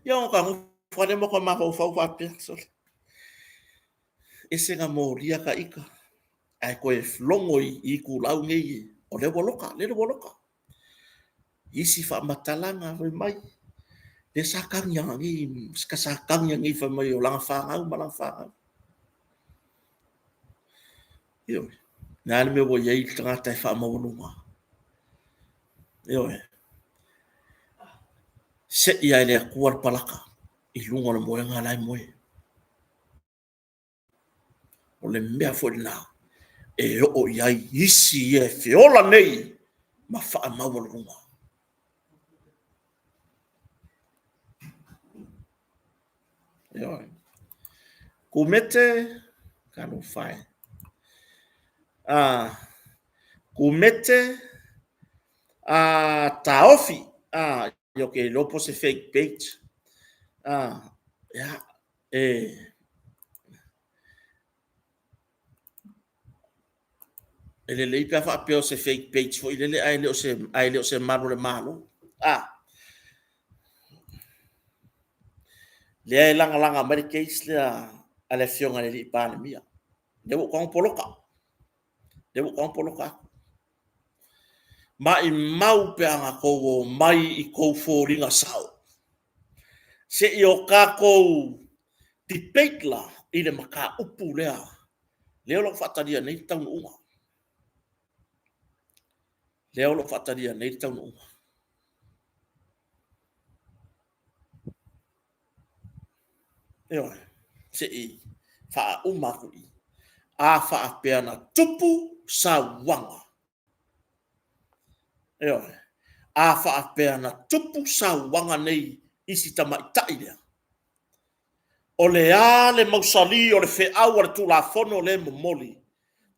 Ia ona ta nofo lava lea ma ta mafaufau faapea, sole. ese na molia ka ika, ae koe logo i itulau nei, o lea ua loka, lele ua loka. Isi faamatalaga fai mai, lea sa tagi ana nei, sa tagi nei fai mai o lana fanau ma lana fanau. Ioe, le a le mea ua i ai le tagata e faamaualuga? Ioe, sei lava e le Atua le palaka i luga o le moega la e moe. O le mea foi lena e oo i ai isi ia e feola nei ma faamaualuluga. Ioe. Kumete, talofa e. Ah, kumete, ah, taofi. Ah, ia ke iloa po o se fake page. Ah, ia, e E lelei pe a faapea o se fake page foi lele ae le o se, ae le o se malu o le Malo. Ah. Lea e lagalaga mai le case lea a le Afioga i le Alii Palemia. Lea ua ou tago poloka. Lea ua ou tago poloka atu. Maimau pe a na tou omai i tou foliga sao. Se i o tatou debate la i le mataupu lea. Lea o lo o faatalia nei le taunuuga. Lea o lo o faatalia nei le taunuuga. Ioe, se i faauma atu i. A faapea na tupu sauaga. Ioe, a faapea na tupu sauaga nei i si tamaitai lea, o le a le mausali o le feau a le Tulafono lea e momoli?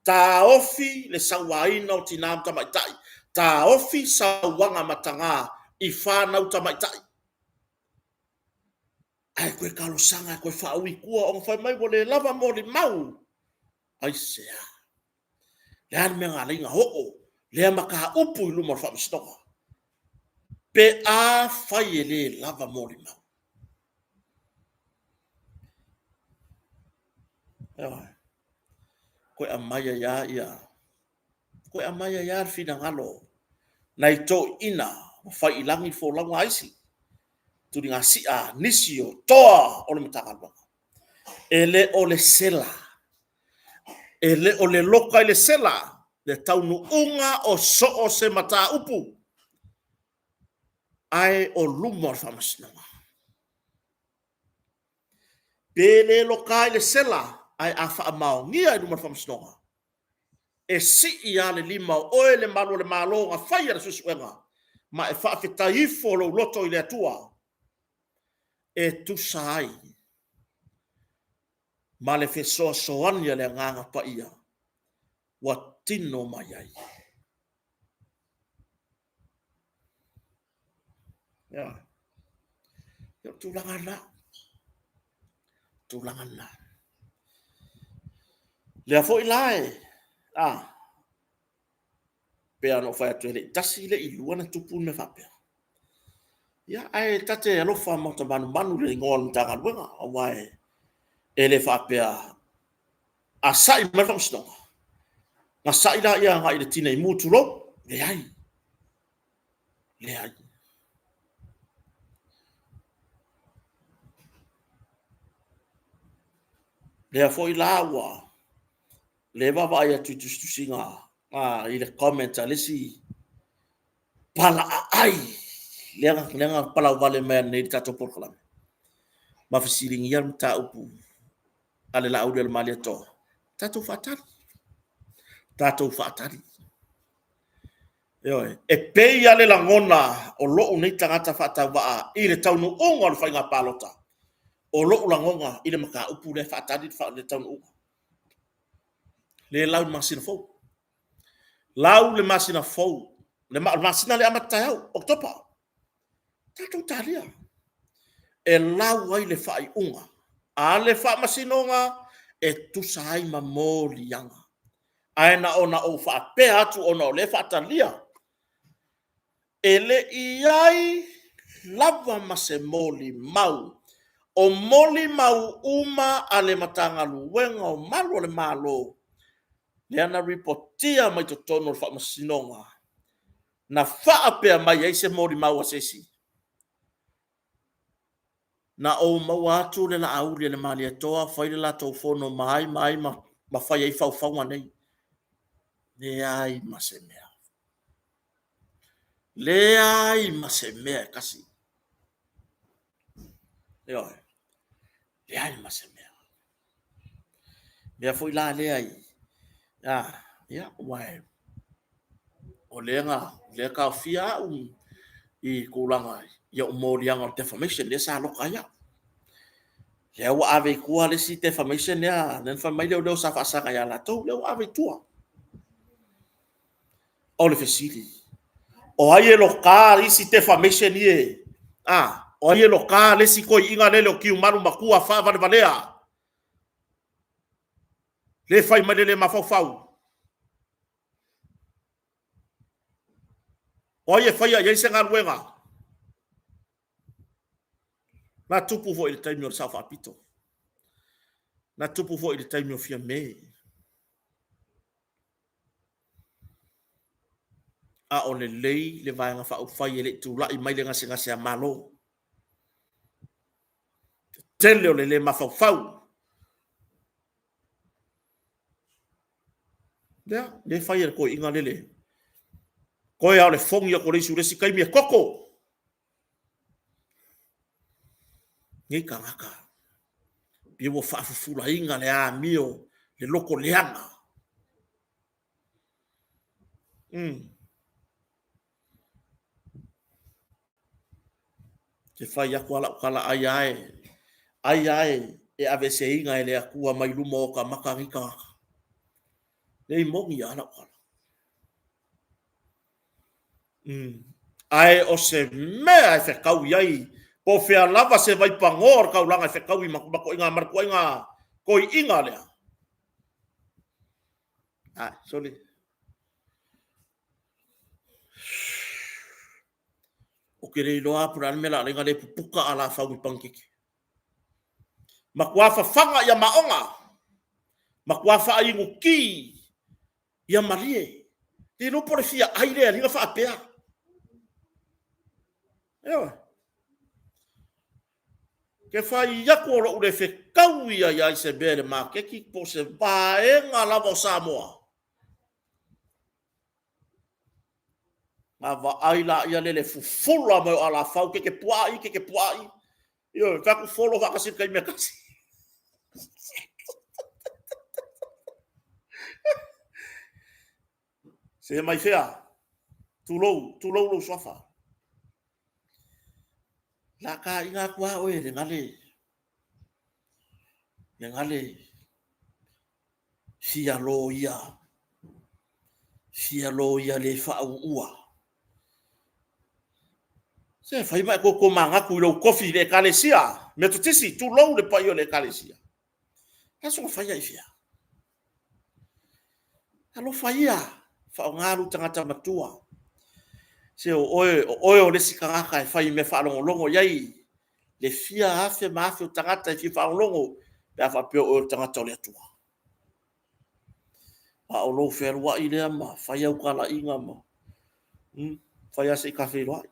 Taofi le sauaina o tina ma tamaitai, taofi sauaga mataga i fanau tamaitai. Ae toe talosaga e toe faaui i tua ona fai mai ua le lava molimau. Aisea? Le a le mea na ala ai ona oo lea mataupu i luma o le faamasinoga? Pe afai e le lava molimau. Toe aumai ai lava ia, toe aumai ai lava le finagalo o nai toeaiina ua fai i lagi le folauga a isi, tuligasia a nisi o toa o le Matagaluega. E le o le sela, e le o le loka i le sela le taunuuga o so o se mataupu, ae o luma o le faamasinoga. Pe le loka i le sela, ae a faamaonia i luma o le faamasinoga, e sii lava le lima o oe le malu o le Malo na faia le suesuega, ma e faafetai ifo lou loto i le Atua e tusa ai ma le fesoasoani a le Agaga Paia ua tino mai ai. Ia, o le tulaga lena. Tulaga lena. Lea foi la e, a, pei ona ou fai atu e le i tasi, le i lua na tupu le mea faapea. Ia, ae ta te alofa ma ta manumanu i le igoa o le Matagaluega, aua e le faapea a sa'i mai le faamasinoga, na sa'i laia agai i le tinei mu, tulou, leai, leai. Lea foi la ua le vaavaai atu i tusitusiga a, i le comment a le isi palaaai lea na palauvale mai nei i le tatou polokalame ma fesiligia le mataupu a le Laaulialemalietoa, tatou faatali, tatou faatali. Ioe, e pei lava le lagona o lou nei tagata faatauvaa i le taunuuga o le faiga palota, o lou lagona i le mataupu lea e faatali le taunuuga. Le lau le masina fou. Lau le masina fou, le masina lea e amata taeao, Oketopa. Tatou talia. E lau ai le faaiuga a le faamasinoga e tusa ai ma moliaga. Ae na ona ou faapea atu ona o lea e faatalia, e le i i ai lava ma se molimau. O molimau uma a le Matagaluega o Malu o le Malo, lea na ripotia mai totonu o le Faamasinoga, na faapea mai ai se molimau a se isi, na ou maua atu le Laauli a le Malietoa fai le latou fono ma ai ma ai ma fai ai faufauga nei. Leai ma se mea. Leai ma se mea e tasi. Ioe, leai ma se mea. Mea foi la lea i, ia, aua o lea na taofia au i tulaga i ou moliaga o le defamation lea sa loka ai au. Lea ua ave i tua le isi defamation lea na fai mai leoleo sa faasaga ia latou, lea ua ave i tua. O le fesili, o ai e loka isi defamation ia? A, o ai e loka le isi toeaina lele o Tiumalu matua faavalevalea lea e fai mai le le mafaufau? O ai e faia i ai se galuega? Na tupu foi i le taimi o le Sao Faapito, na tupu foi i le taimi o Fiame. A o lelei le Vaega Faaupufai e le i tulai mai le gasegase a Malo. Tele o le le mafaufau. Lea, lea e fai e le toeaina lele, toe lava o le fogi atu o le isu i le isi taimi e toto. Nei tagata, pei ua faafufulaina le amio, le loto leaga. E fai atu lava lau tala, ai lava e aveeseina e le Atua mai luma o ota maka nei tagata. E moni lava lau tala. Ae o se mea e fetaui ai, po o fea lava se vaipanoa o le taulaga e fetaui ma le toeaina lea. Ai, sole. Ou te le iloa po o le a le mea o le a ala ai ona le puputa alafau i panikeke. Matua fafaga ia maona, matua faainuti ia malie. Le iloa po o le fia ai lea e ala ai ona faapea. Ioe. Ke fai atu o lou le fetaui ia i se mea i le maketi po o se vaega lava o Samoa, Na vaai laia lele fufula mai o alafau, keke puaa i, keke puaa i. Ioe, fai atu folo faatasi i le taimi e tasi. Se mai fea? Tulou, tulou lou suafa. La ta ina atu a oe le gale, le gale fia loia, fia loia le faauuua. Se fai ma e toto manatu i lou tofi i le Ekalesia Metotisi, tulou le paia o le Ekalesia. E soona faia i fea? Alofa ia, faaaoga lou tagata matua. Se o oe, o oe o le isi tagata e fai mea faalogologo i ai le fia afe ma afe o tagata e fia faalogologo pe a faapea o oe o le tagata o le Atua. A o lou fealuai lea ma fai au talaiga ma fai lava se i ta feiloai.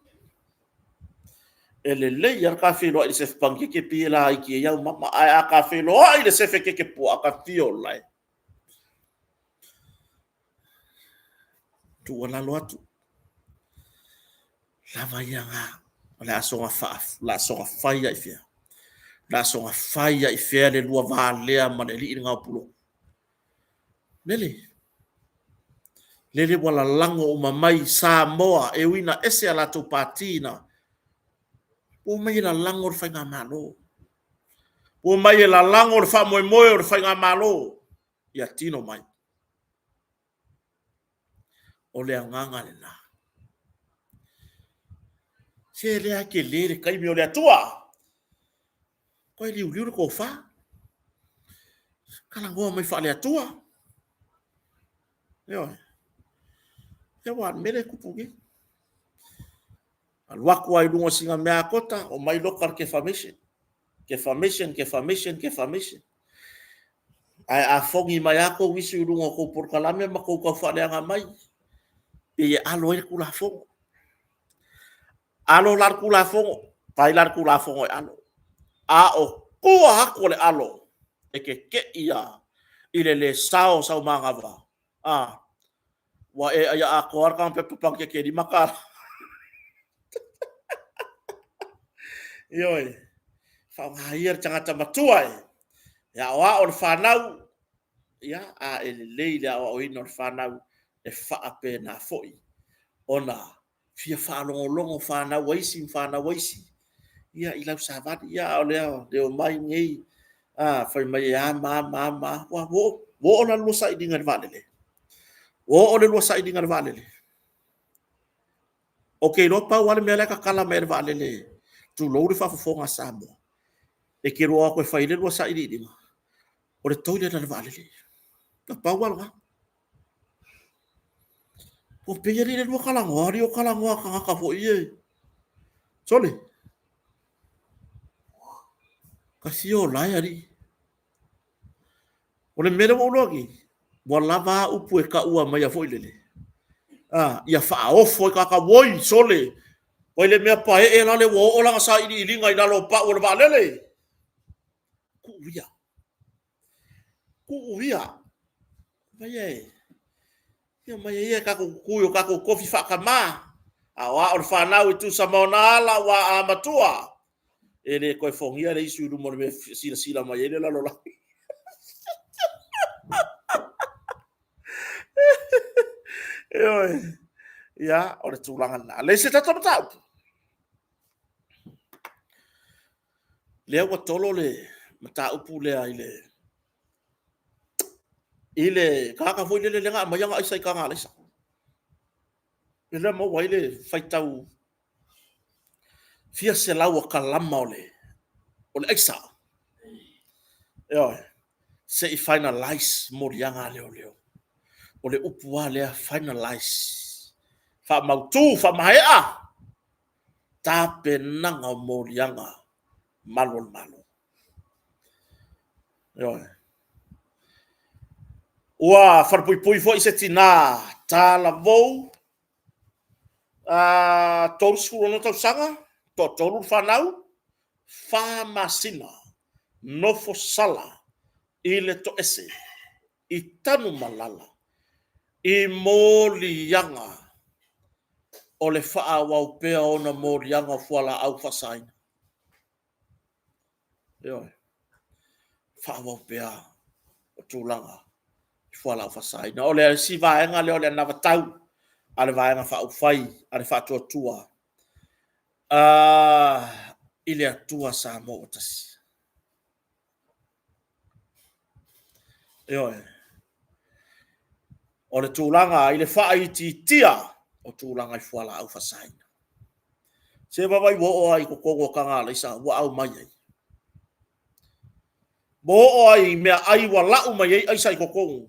E lelei lava le ta feiloai i le sefe panikeke pei e laiti ai au mama, ae a ta feiloai i le sefe keke puaa, ta fio lae. Tuualalo atu, lava ia na, o le a soona fai lava i fea? O le a soona fai lava i fea le lua va lea ma le alii lena o Pulotu? Lele, lele ua lalago uma mai Samoa e ui ina ese a latou pati na, ua omai e lalago le faigamalo. Ua omai e lalago le faamoemoe o le faigamalo ia tino mai. O le agaga lena. Se lea e tele le taimi o le Atua. Toe liuliu le tofa. Talanoa mai faale-Atua. Ioe. Ia aua o le mea lea e tupu nei. Alu atu lava i luga o sina meaatota, omai loka le defamation. Kefamation, kefamation, kefamation. Ae a fogi mai a kou isi i luga o kou polokalame ma kou tau faaleaga mai, pei e alo ai le Tulafono. Alo la le Tulafono, fai la le Tulafono e alo. A o tua atu o le alo, e keke'i ia i le le sao o sau manava, a, ua e aia atoa le taga pepa pakeke e $5. Ioe, faaaoga ia le tagata matua e, e aoao le fanau, ia, a e lelei le aoaoina o le fanau, e faapena foi ona fia faalogologo fanau a isi ma fanau a isi, ia, i lau savali. Ia, a o lea e omai nei, a, fai mai e a ma a ma a ma a. Ua oo la le lua sailiga i le vaalele? Ua oo le lua sailiga i le vaalele? Ou te iloa pau lava le mea la e tatala mai e le vaalele, tulou le faafofoga a Samoa, e te iloa o atu e fai ai le lua sailiiliga, o le toilet a le vaalele. Na pau lava lena. Ua pei alii le lua talanoa, alii o talanoa a tagata foi ia. Sole, ta fia ola e alii. O le mea lea ua ou iloa nei, ua lava a upu e taua maia foi lele, a, ia faaofo ai tagata, woi sole, ua i le mea paee lale ua oo lana sailiiliga i lalo o pau o le vaalele. Tuu ia, tuu ia. Aia e, ia mai ia e tatou tutu i o tatou tofi faatama, a o a o le fanau e tusa ma ona ala ua a matua, e le toe fogia le isu i luma o le mea e silasila mai ai le lalolagi. Ioe. Ia, o le tulaga lena. Le isi tatou mataupu. Lea ua tolo le mataupu lea i le i le tagata foi lele lea na aumai ana aisa i taga alaisa. Lea na maua ai le faitau fia selau o kalama o le aisa. Ioe. Se i finalize moliaga a leoleo. O le upu lava lea, finalize. Faamautu, faamaea tapenaga o moliaga malu o le Malo. Ioe. Ua falepuipui foi se tina talavou, 36 tausaga, toatolu le fanau, 4 masina nofo sala i le toese i Tanumalala i moliaga o le faaauau pea o ona moliaga o fualaau faasaina. Ioe. Faaauau pea o tulaga i fualaau faasaina. O le isi vaega lea o le anavatau a le Vaega Faaupufai a le Faatuatua i le Atua Samoa ua tasi. Ioe. O le tulaga i le faaitiitia o tulaga i fualaau faasaina. Se vaavaai ua oo lava i totonu o taga alaisa ua aumai ai. Ua oo lava i meaai ua lau mai ai aisa i totonu.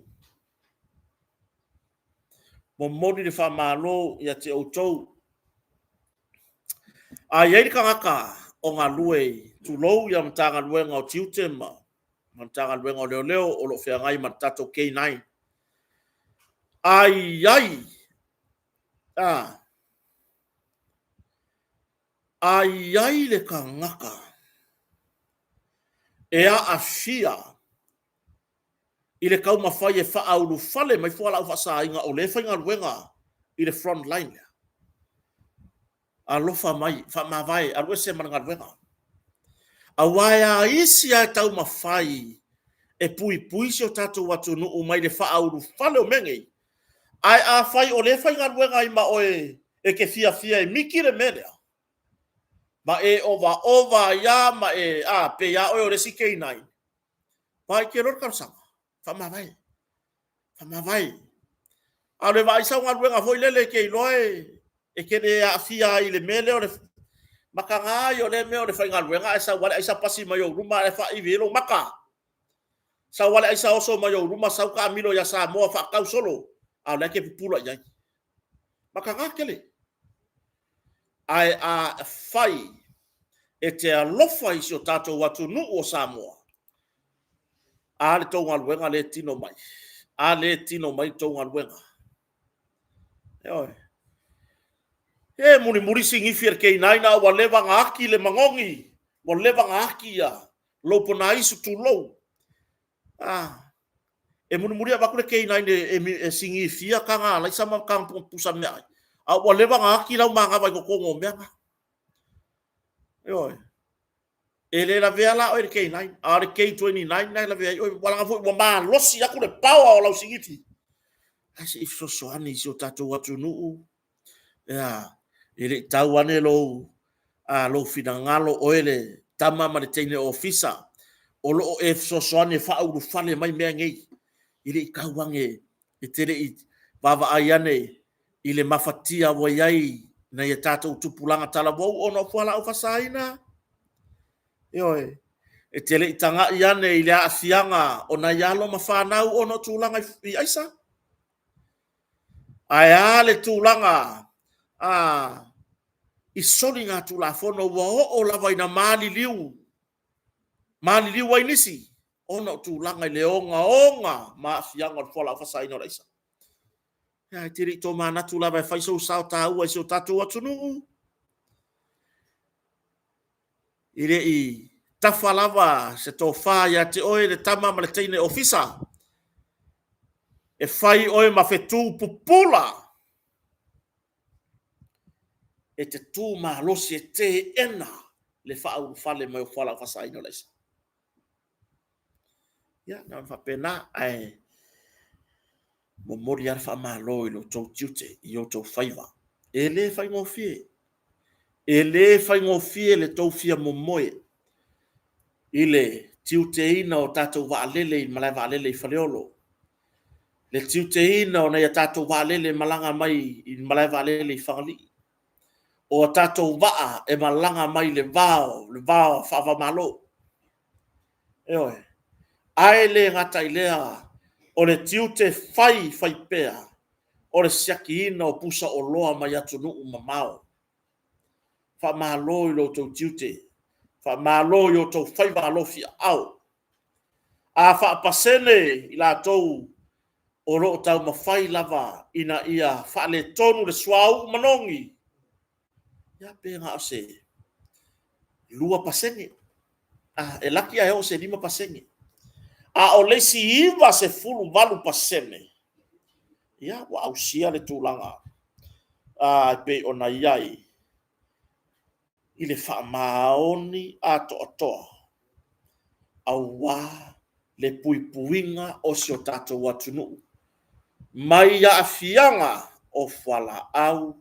Momoli le faamalo ia te outou. A i ai le tagata o galue, tulou le Matagaluega o Tiute ma le Matagaluega o Leoleo o lo o feagai ma le tatou K9, a i ai, a i ai le tagata e aafia i le taumafai e faaulufale mai fualaau faasaina o lea e faigaluega i le front line lea, alofa mai, faamavae, alu ese ma le galuega. Aua e a isi lava e taumafai e puipui si o tatou atunuu mai le faaulufale o mea nei, ae afai o lea e faigaluega ai ma oe e te fiafia e miki le mea lea, ma e ovaova ai lava ma e, a, pei lava oe o le isi K9, vaai loa le talosaga, faamavae, faamavae. A o le vaai sau galuega foi lele e te iloa e te le aafia ai i le mea lea o le mataga ia o lea mea o le faigaluega ae sau lava le aisa pasi mai ou luma ae faaivi ai lou mata. Sau lava le aisa oso mai ou luma sau taamilo ia Samoa faatau solo, a o la e te pupula i ai. Mataga tele. Ae afai E te alofa i si o tatou atunuu o Samoa. A le tou galuega lea e tino mai. A lea e tino mai le tou galuega. Ioe. E mulimuli sinifi e le K9 a ua leva ona ati le manogi, ua leva ona ati ia lou ponaisu tulou. A, e mulimuli avatu le K9 e sinifia taga alaisa ma taga pusa meaai, a ua leva ona ati lau manava i totonu o mea na. Ioe. E le lavea la oe i le K9, a o le K29 lena e lavea ai oe, aua leaga foi ua malosi atu le power o lau sinifi. Ae se i fesoasoani i si o tatou atunuu, e le i tau ane lou finagalo oe le tama ma le teine ofisa o lo o e fesoasoani e faaulufale mai mea nei. E le i tau ane e te le i vaavaai ane i le mafatia ua i ai nai a tatou tupulaga talavou ona o fualaau faasaina? Ioe. E te le i tagai ane i le aafiaga o nai alo ma fanau ona o tulaga i aisa? Ae a le tulaga i soligatulafono ua oo lava ina maliliu, maliliu ai nisi ona o tulaga i le ogaoga ma aafiaga o le fualaau faasaina o le aisa? Ae te le i tomanatu lava e fai sou sao taua i si o tatou atunuu? E le i tafa lava se tofa ia te oe le tama ma le teine ofisa, e fai oe ma fetu pupula e te tu malosi e teena le faaulufale mai o fualaau faasaina o le aisa. Ia, na ona faapena, ae momoli lava le faamalo i lo outou tiute i outou faiva. E le faigofie, e le faigofie le tou fia momoe i le tiuteina o tatou vaalele i le malae vaalele i Faleolo, le tiuteina o nai a tatou vaalele e malaga mai i le malae vaalele i Fagalii, o a tatou vaa e malaga mai i le va o faava-o-Malo. Ioe. Ae le gata i lea, o le tiute fai faipea o le siakiina o pusa oloa mai atunuu mamao. Faamalo i lo outou tiute, faamalo i outou faiva alofiaao. A faapasene i latou o lo o taumafai lava ina ia faaletonu le suauu manogi, ia pe na o se 2%, e laki ae oo i se 5%. A o le isi 98%, ia ua ausia le tulaga e pei ona i ai i le faamaoni atoatoa aua le puipuiga o si o tatou atunuu mai aafiaga o fualaau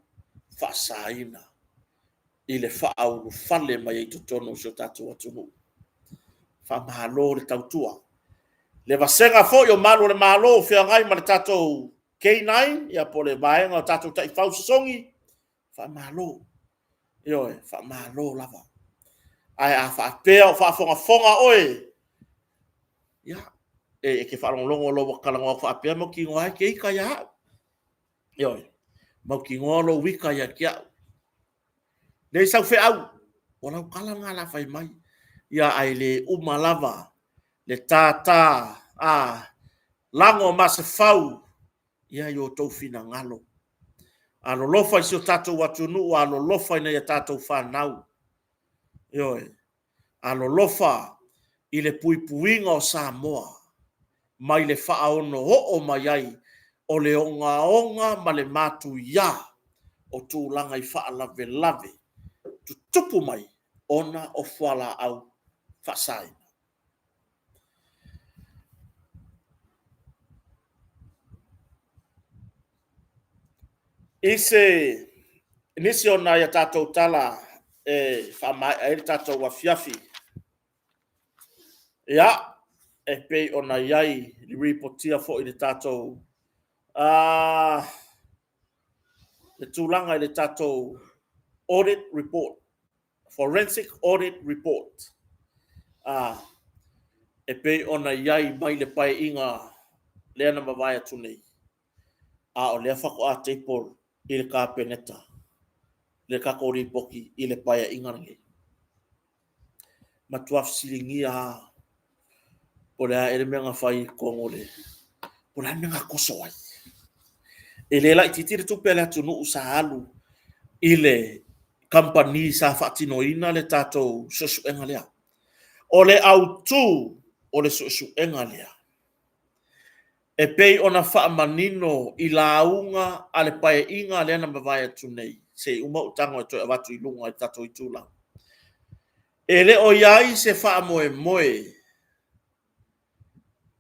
faasaina i le faaulufale mai ai i totonu o si o tatou atunuu. Faamalo le tautua. Le vasega foi o malu o le Malo o feagai ma le tatou K9 po o le vaega o tatou taifau sosogi, faamalo. Ioe, faamalo lava. Ae a faapea o faafogafoga oe, ia, e te faalogologo loa ua talanoa atu faapea, mautinoa lava e te ita ia au. Ioe, mautinoa lou ita ia te au. Leai sau feau, o lau tala lena o le a fai mai. Ia ae le uma lava le tata lago o Masefau i outou finagalo. Alolofa i si o tatou atunuu, alolofa i nai a tatou fanau. Ioe, alolofa i le puipuiga o Samoa mai le faaono oo mai ai o le ogaoga ma le matuia o tulaga i faalavelave tutupu mai ona o fualaau faasaina. I se nisi o nai a tatou tala e faamaea ai le tatou afiafi, ia, e pei ona i ai, ripotia foi i le tatou le tulaga i le tatou audit report, forensic audit report, e pei ona i ai mai le Paeaiga lea na mavae atu nei, a o lea faatoa table i le Kapeneta le tatou lipoti i le Paeaiga lenei. Matua fesiligia lava po o le a ea le mea na fai i totonu o le, po o le a le mea na toso ai. E le laitiiti le tupe a le atunuu sa alu i le kamupani sa faatinoina le tatou suesuega lea. O le autu o le suesuega lea, e pei ona faamanino i lauga a le Paeaiga lea na mavae atu nei, se i uma ou tago e toe avatu i luga i le tatou itula. E le o i ai se faamoemoe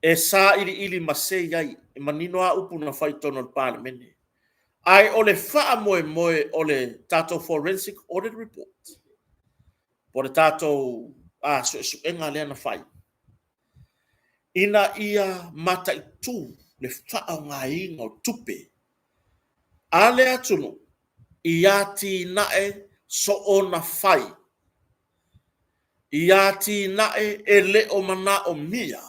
e sailiili masei ai, e manino lava upu na fai i totonu o le Palemene. Ae o le faamoemoe o le tatou Forensic Audit Report, po o le tatou suesuega lea na fai, ina ia mataitu le faaaogaina o tupe a le atunuu i atinae soona fai, i atinae e le o manaomia,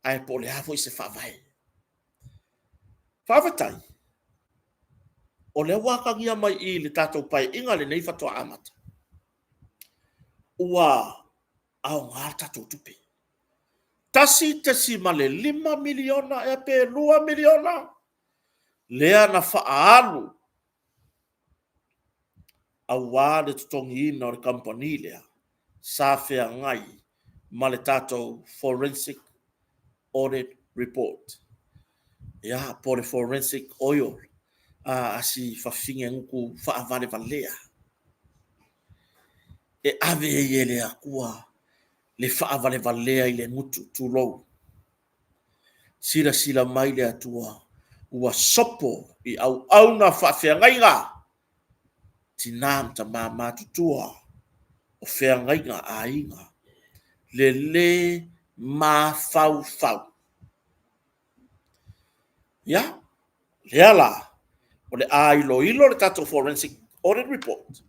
ae po o le a foi se faavae. Faafetai o lea ua atagia mai i i le tatou Paeaiga lenei faatoa amata, ua aoga le tatou tupe. $1.5 miliona ea pe $2 miliona lea na faaalu aua le totogiina o le kamupani lea sa feagai ma le tatou Forensic Audit Report, ia, po o le Forensic Oil, a si fafine gutu faavalevalea e ave ai e le Atua le faavalevalea i le gutu, tulou. Silasila mai le Atua ua sopo i auauna faafeagaiga, tina ma tama matutua o feagaiga a aiga, le lē mafaufau. Ia, lea la o le a iloilo le tatou Forensic Audit Report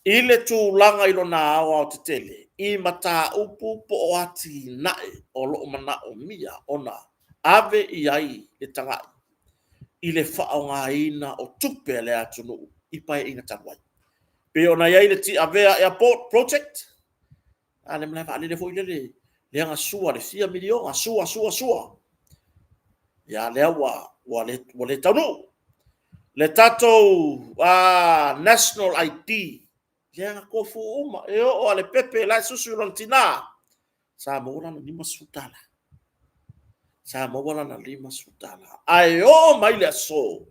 i le tulaga i lona aoaotetele i mataupu po o atinae o lo o manaomia ona ave i ai le tagai i le faaaogaina o tupe a le atunuu i Paeaiga talu ai. E pei ona i ai le Tiavea Airport Project, a le malae vaalele foi lele lea na sua le fia miliona, sua, sua, sua. Ia lea ua le taunuu. Le tatou National ID, lea na tofu uma, e oo lava i le pepe la e susu i lona tina, sa maua lana $50. Sa maua lana $50. Ae oo mai le aso,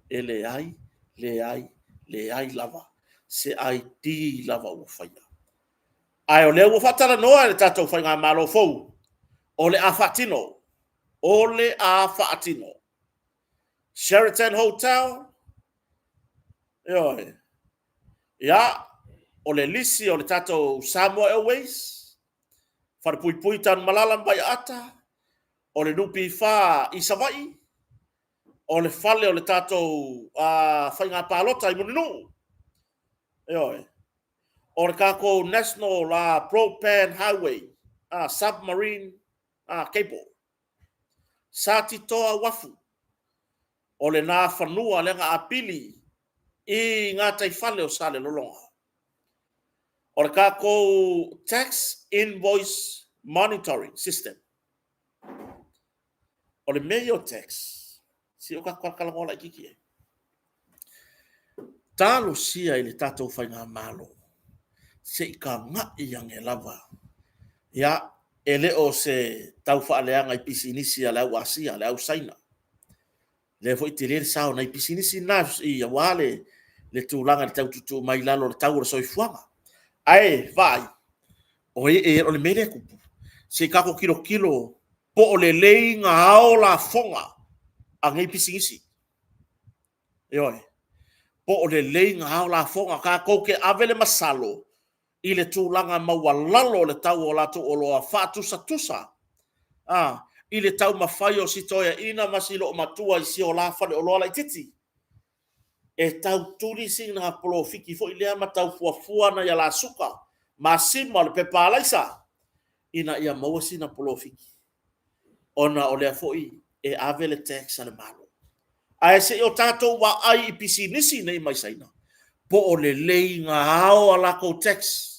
e leai, leai, leai lava se ID lava ua faia. Ae o lea ua faatalanoa e le tatou Faigamalo fou, o le a faatino, o le a faatino. Sheraton Hotel, ioe, ia, o le lisi o le tatou Samoa Airways, falepuipui i Tanumalala ma Vaiaata, o le NPF i Savaii, o le fale o le tatou faiga palota i Mulinuu, ioe, o le tatou National Broadband Highway Submarine Cable, Satitoa Uafu, o lena fanua lea na apili i gataifale o Salelologa. O le tatou Tax Invoice Monitoring System. O le mea ia o tax, se i o tatou talatalanoa laitiiti ai. Talosia i le tatou Faigamalo, se i tagai ane lava. Ia, e le o se taufaaleaga i pisinisi a le au Asia, le au Saina. Lea foi e tele le sao o nai pisinisi na aua le tulaga i le tau tuutuu mai i lalo o le tau o le soifuaga. Ae vaai, o le mea lea e tupu, se i tatou tilotilo po o lelei ona ao lafoga a nei pisinisi. Ioe, po o lelei ona ao lafoga. Tatou te ave le masalo i le tulaga maualalo o le tau o latou oloa faatusatusa i le taumafai o si toeaina ma si loomatua i si o la faleoloa laitiiti e tau tuli sina polofiti foi lea ma tau fuafua nai a la suka, masima, o le pepa alaisa ina ia maua sina polofiti, ona o lea foi e ave le tax a le Malo. Ae se i o tatou vaai i pisinisi nei mai Saina, po o lelei ona ao a latou tax.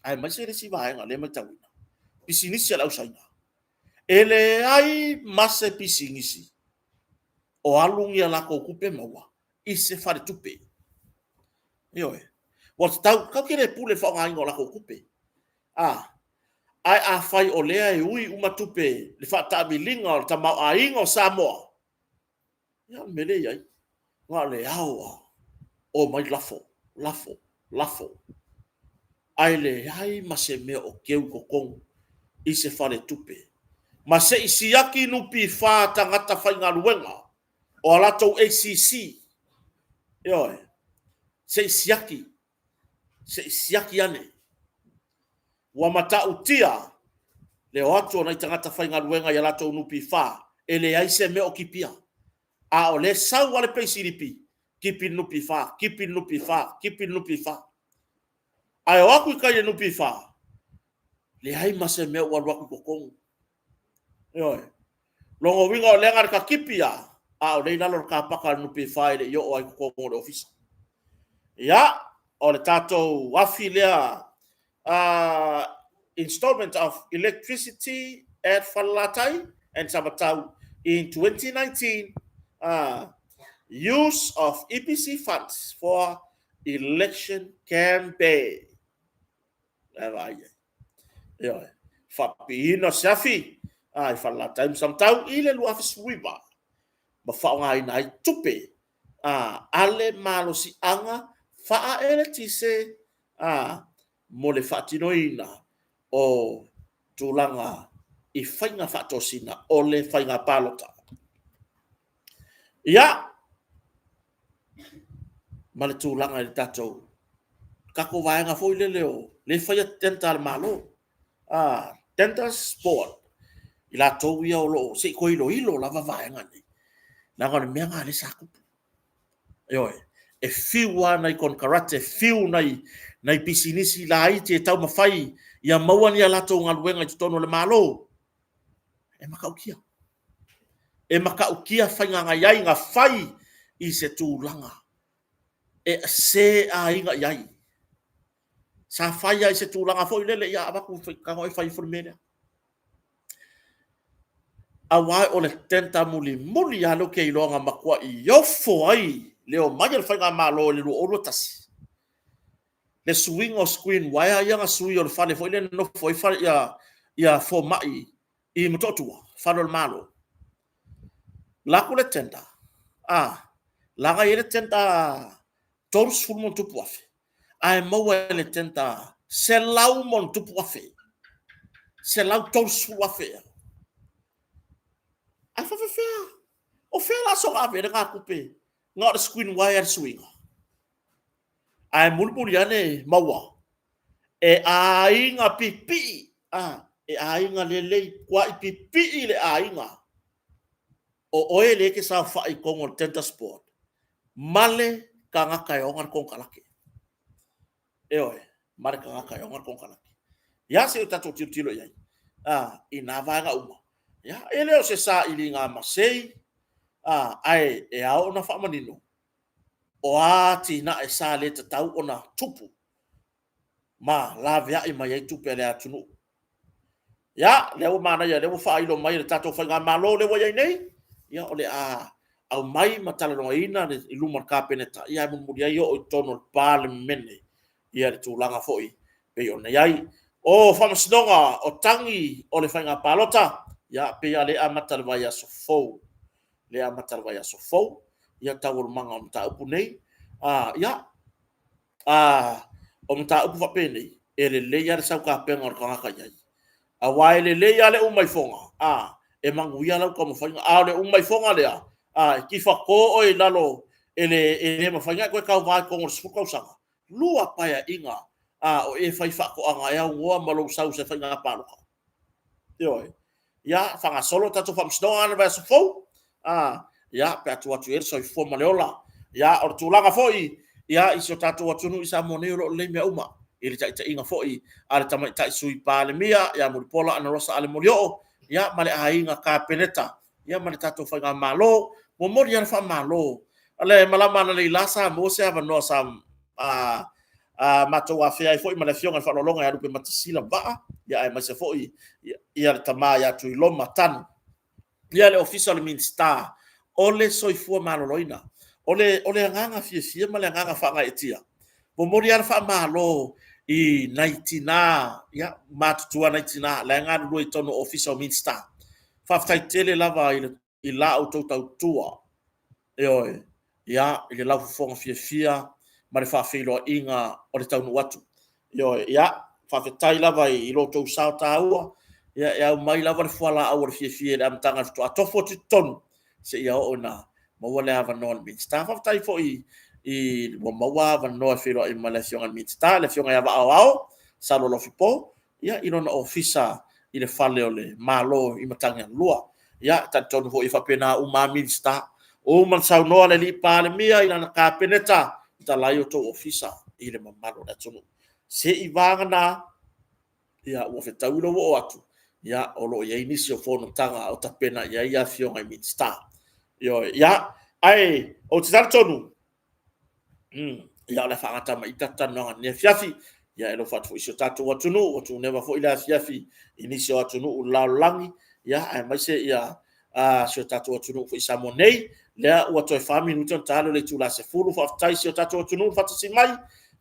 Aemaise le isi vaega lea e matauina, pisinisi a le au Saina. E leai ma se pisinisi o alu ni a latou tupe maua i se faletupe. Ioe. Ua tatau, tatou te le pule i le faaaogaina o latou tupe. A, ae afai o lea e ui uma tupe i le faataamiliga o le tamaoaiga o Samoa, ia o le mea lea e i ai, na o le ao lava, omai lafo, lafo, lafo, ae leai ma se mea o teu i totonu i se faletupe. Ma se i siaki NPF a tagata faigaluega o a latou ACC, ioe, se i siaki, se i siaki ane. Ua matautia le o atu o nai tagata faigaluega i a latou NPF, e leai se mea o tipiina, a o lea e sau lava le peisilipi, tipi le NPF, tipi le NPF, tipi le NPF. Ae o atu i tai i le NPF, leai ma se mea o alu atu i totonu. Ioe. Lona uiga o lea na o le ta tipi lava, a o lea e i lalo o le kapaka a le NPF e le i oo lava i totonu o le ofisa. Ia, o le tatou afi lea, installment of electricity at Falelatai and Samatau in 2019, use of EPC funds for election campaign. E vaai ai. Ioe. Faapipiina o se afi i Falelatai ma Samatau i le 2019 ma faaaogaina ai tupe a le malosiaga faaeletise mo le faatinoina o tulaga i faiga faatosina o le faiga palota. Ia, ma le tulaga i le tatou tatou vaega foi lele o lea e faia tender a le Malo, tenders board, i latou ia o lo o, se i toe iloilo lava vaega nei, leaga o le mea lena lea sa tupu. Ioe, e fiu lava nai konekarate, fiu nai pisinisi laiti e taumafai ia maua ni a latou galuega i totonu o le Malo, e matautia. E matautia faiga na i ai, na fai i se tulaga e se aiga i ai. Sa fai lava i se tulaga foi lele, ia avatu tago e fai ifo le mea lea. Aua o le tender mulimuli lava lea ou te iloa na matuai ofo ai le omai a le faigamalo i le 2021, le suiga o screen wire ia na sui o le fale foi lea na nonofo ai fomai i Motootua, fale o le Malo. Alu atu le tender, la na i ai le tender 30 ma ona tupu afe, ae maua e le tender 100 ma ona tupu afe, 130,000 ea. Ae faapefea? O fea la soona ave ai lena tupe na o le screen wire le suiga? Ae mulimuli ane maua, e aiga pipii, e aiga lelei, matuai pipii le aiga o oe lea e te saofai i totonu o le tenders board ma le tagata e ona le konekarate. Ioe, ma le tagata e ona le konekarate. Ia, se i o tatou tilotilo i ai i na vaega uma. Ia, e le o se sailiga masei, ae e ao ona faamanino o a atinae sa le tatau ona tupu ma laveai mai ai tupe a le atunuu. Ia, lea ua manaia, lea ua faailo mai e le tatou faigamalo lea ua i ai nei, ia o le a aumai ma talanoaina i luma o le Kapeneta, ia ae mulimuli ai oo i totonu o le Palemene ia le tulaga foi pei ona i ai. O faamasinoga, o tagi o le faiga palota, ia pei lava o lea e amata i le vaiaso fou. Lea e amata i le vaiaso fou ia taualumaga o mataupu nei. Ia, o mataupu faapenei, e lelei lava le sau tapena o le tagata i ai. Aua e lelei lava le uma ifoga, e manuia lau taumafaiga. A o le uma ifoga lea, e tifato oe i lalo e le mafai ona e toe tauva i totonu o le 10 tausaga, 2 paeaiga o e faifaatoaga e aunoa ma lou sau i se faiga palota. Ioe. Ia, faagasolo tatou faamasinoga i le vaiaso fou, ia, pe a tuu atu i ai le soifua ma le ola. Ia, o le tulaga foi i si o tatou atunuu i Samoa nei, o lo o lelei mea uma i le taitaiga foi a le Tamaitai Sui Palemia ia Mulipola Anarosa Ale Molioo, ia, ma le aiga Kapeneta, ia ma le tatou faigamalo. Momoli lava le faamalo. O le malama analeila sa maua se avanoa sa Matou afea ai foi ma le Afioga i le Faaaloaloga ia Lupematasila Vaa, ia aemaise foi ia le tama ia Tuiloma Tanu. Ia le Ofisa o le Minisita o le Soifua Maloloina. O le agaga fiafia ma le agaga faagaeetia, momoli lava le faamalo i nai tina matutua, nai tina la e galulue i totonu o Ofisa o Minisita. Faafetai tele lava i la outou tautua, ioe, i le laufofoga fiafia ma le faafeiloaiga o le taunuu atu. Ioe, ia, faafetai lava i lo outou sao taua, e aumai lava le fualaau o le fiafia i le amataga faatoa tofu atu i totonu seia oo ina maua le avanoa o le Minisita. Faafetai foi ua maua avanoa e feiloai ma le Afioga i le Minisita, le Afioga ia Vaa Aoao Saulo Alofi Po i lona ofisa i le fale o le Malo i Matagagalua. Ia, e talitonu foi e faapena uma lava Minisita. Ua uma ona saunoa le Palemia i lana Kapeneta, talai outou ofisa i le mamalu o le atunuu, se i vagana ua fetaui lou oo atu, o lo o i ai nisi o fonotaga o tapena i ai afioga i Minisita. Ioe. Ia, ae ou te talitonu, o le a faagata ai i i le tatou talanoaga i lenei afiafi. E alofa atu foi i si o tatou atunuu ua tuneva foi le afiafi i nisi o atunuu o le lalolagi, aemaise si o tatou atunuu foi i Samoa nei. O lea ua toe 4 minute ona ta lea o le itula e 10:00. Faafetai i si o tatou atunuu le faatasi mai,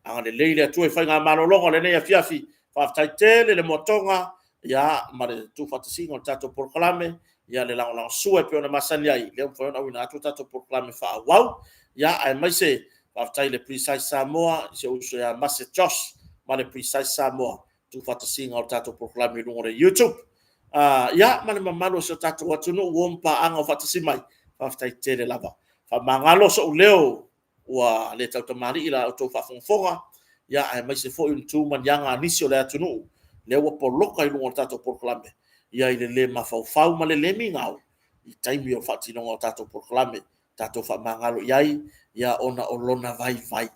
agalelei le Atua i faiga malologa o lenei afiafi. Faafetai tele le moatoga ma le tuufaatasiga o le tatou polokalame, le lagolagosua e pei ona masani ai, lea ua mafai ona auina atu le tatou polokalame faaauau. Aemaise faafetai i le Precise Samoa, si ou uso ia Mase Josh ma le Precise Samoa i le tuufaatasiga o le tatou polokalame i luga o le YouTube. Ia, ma le mamalu o si o tatou atunuu, uo ma paaga o faatasi mai, faafetai tele lava. Faamagalo sou leo ua le tautamalii i la outou faafogafoga, aemaise foi o tu ma ni aga a nisi o le atunuu lea ua poloka i luga o le tatou polokalame i le le mafaufau ma le le migao i taimi o le faatinoga o tatou polokalame. Tatou faamagalo i ai ona o Lona vaivai.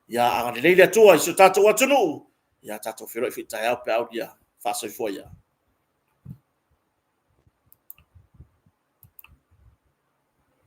Ia agalelei le Atua i si o tatou atunuu. Ia tatou feiloai foi taeao pe a aulia. Faa-soifua ia.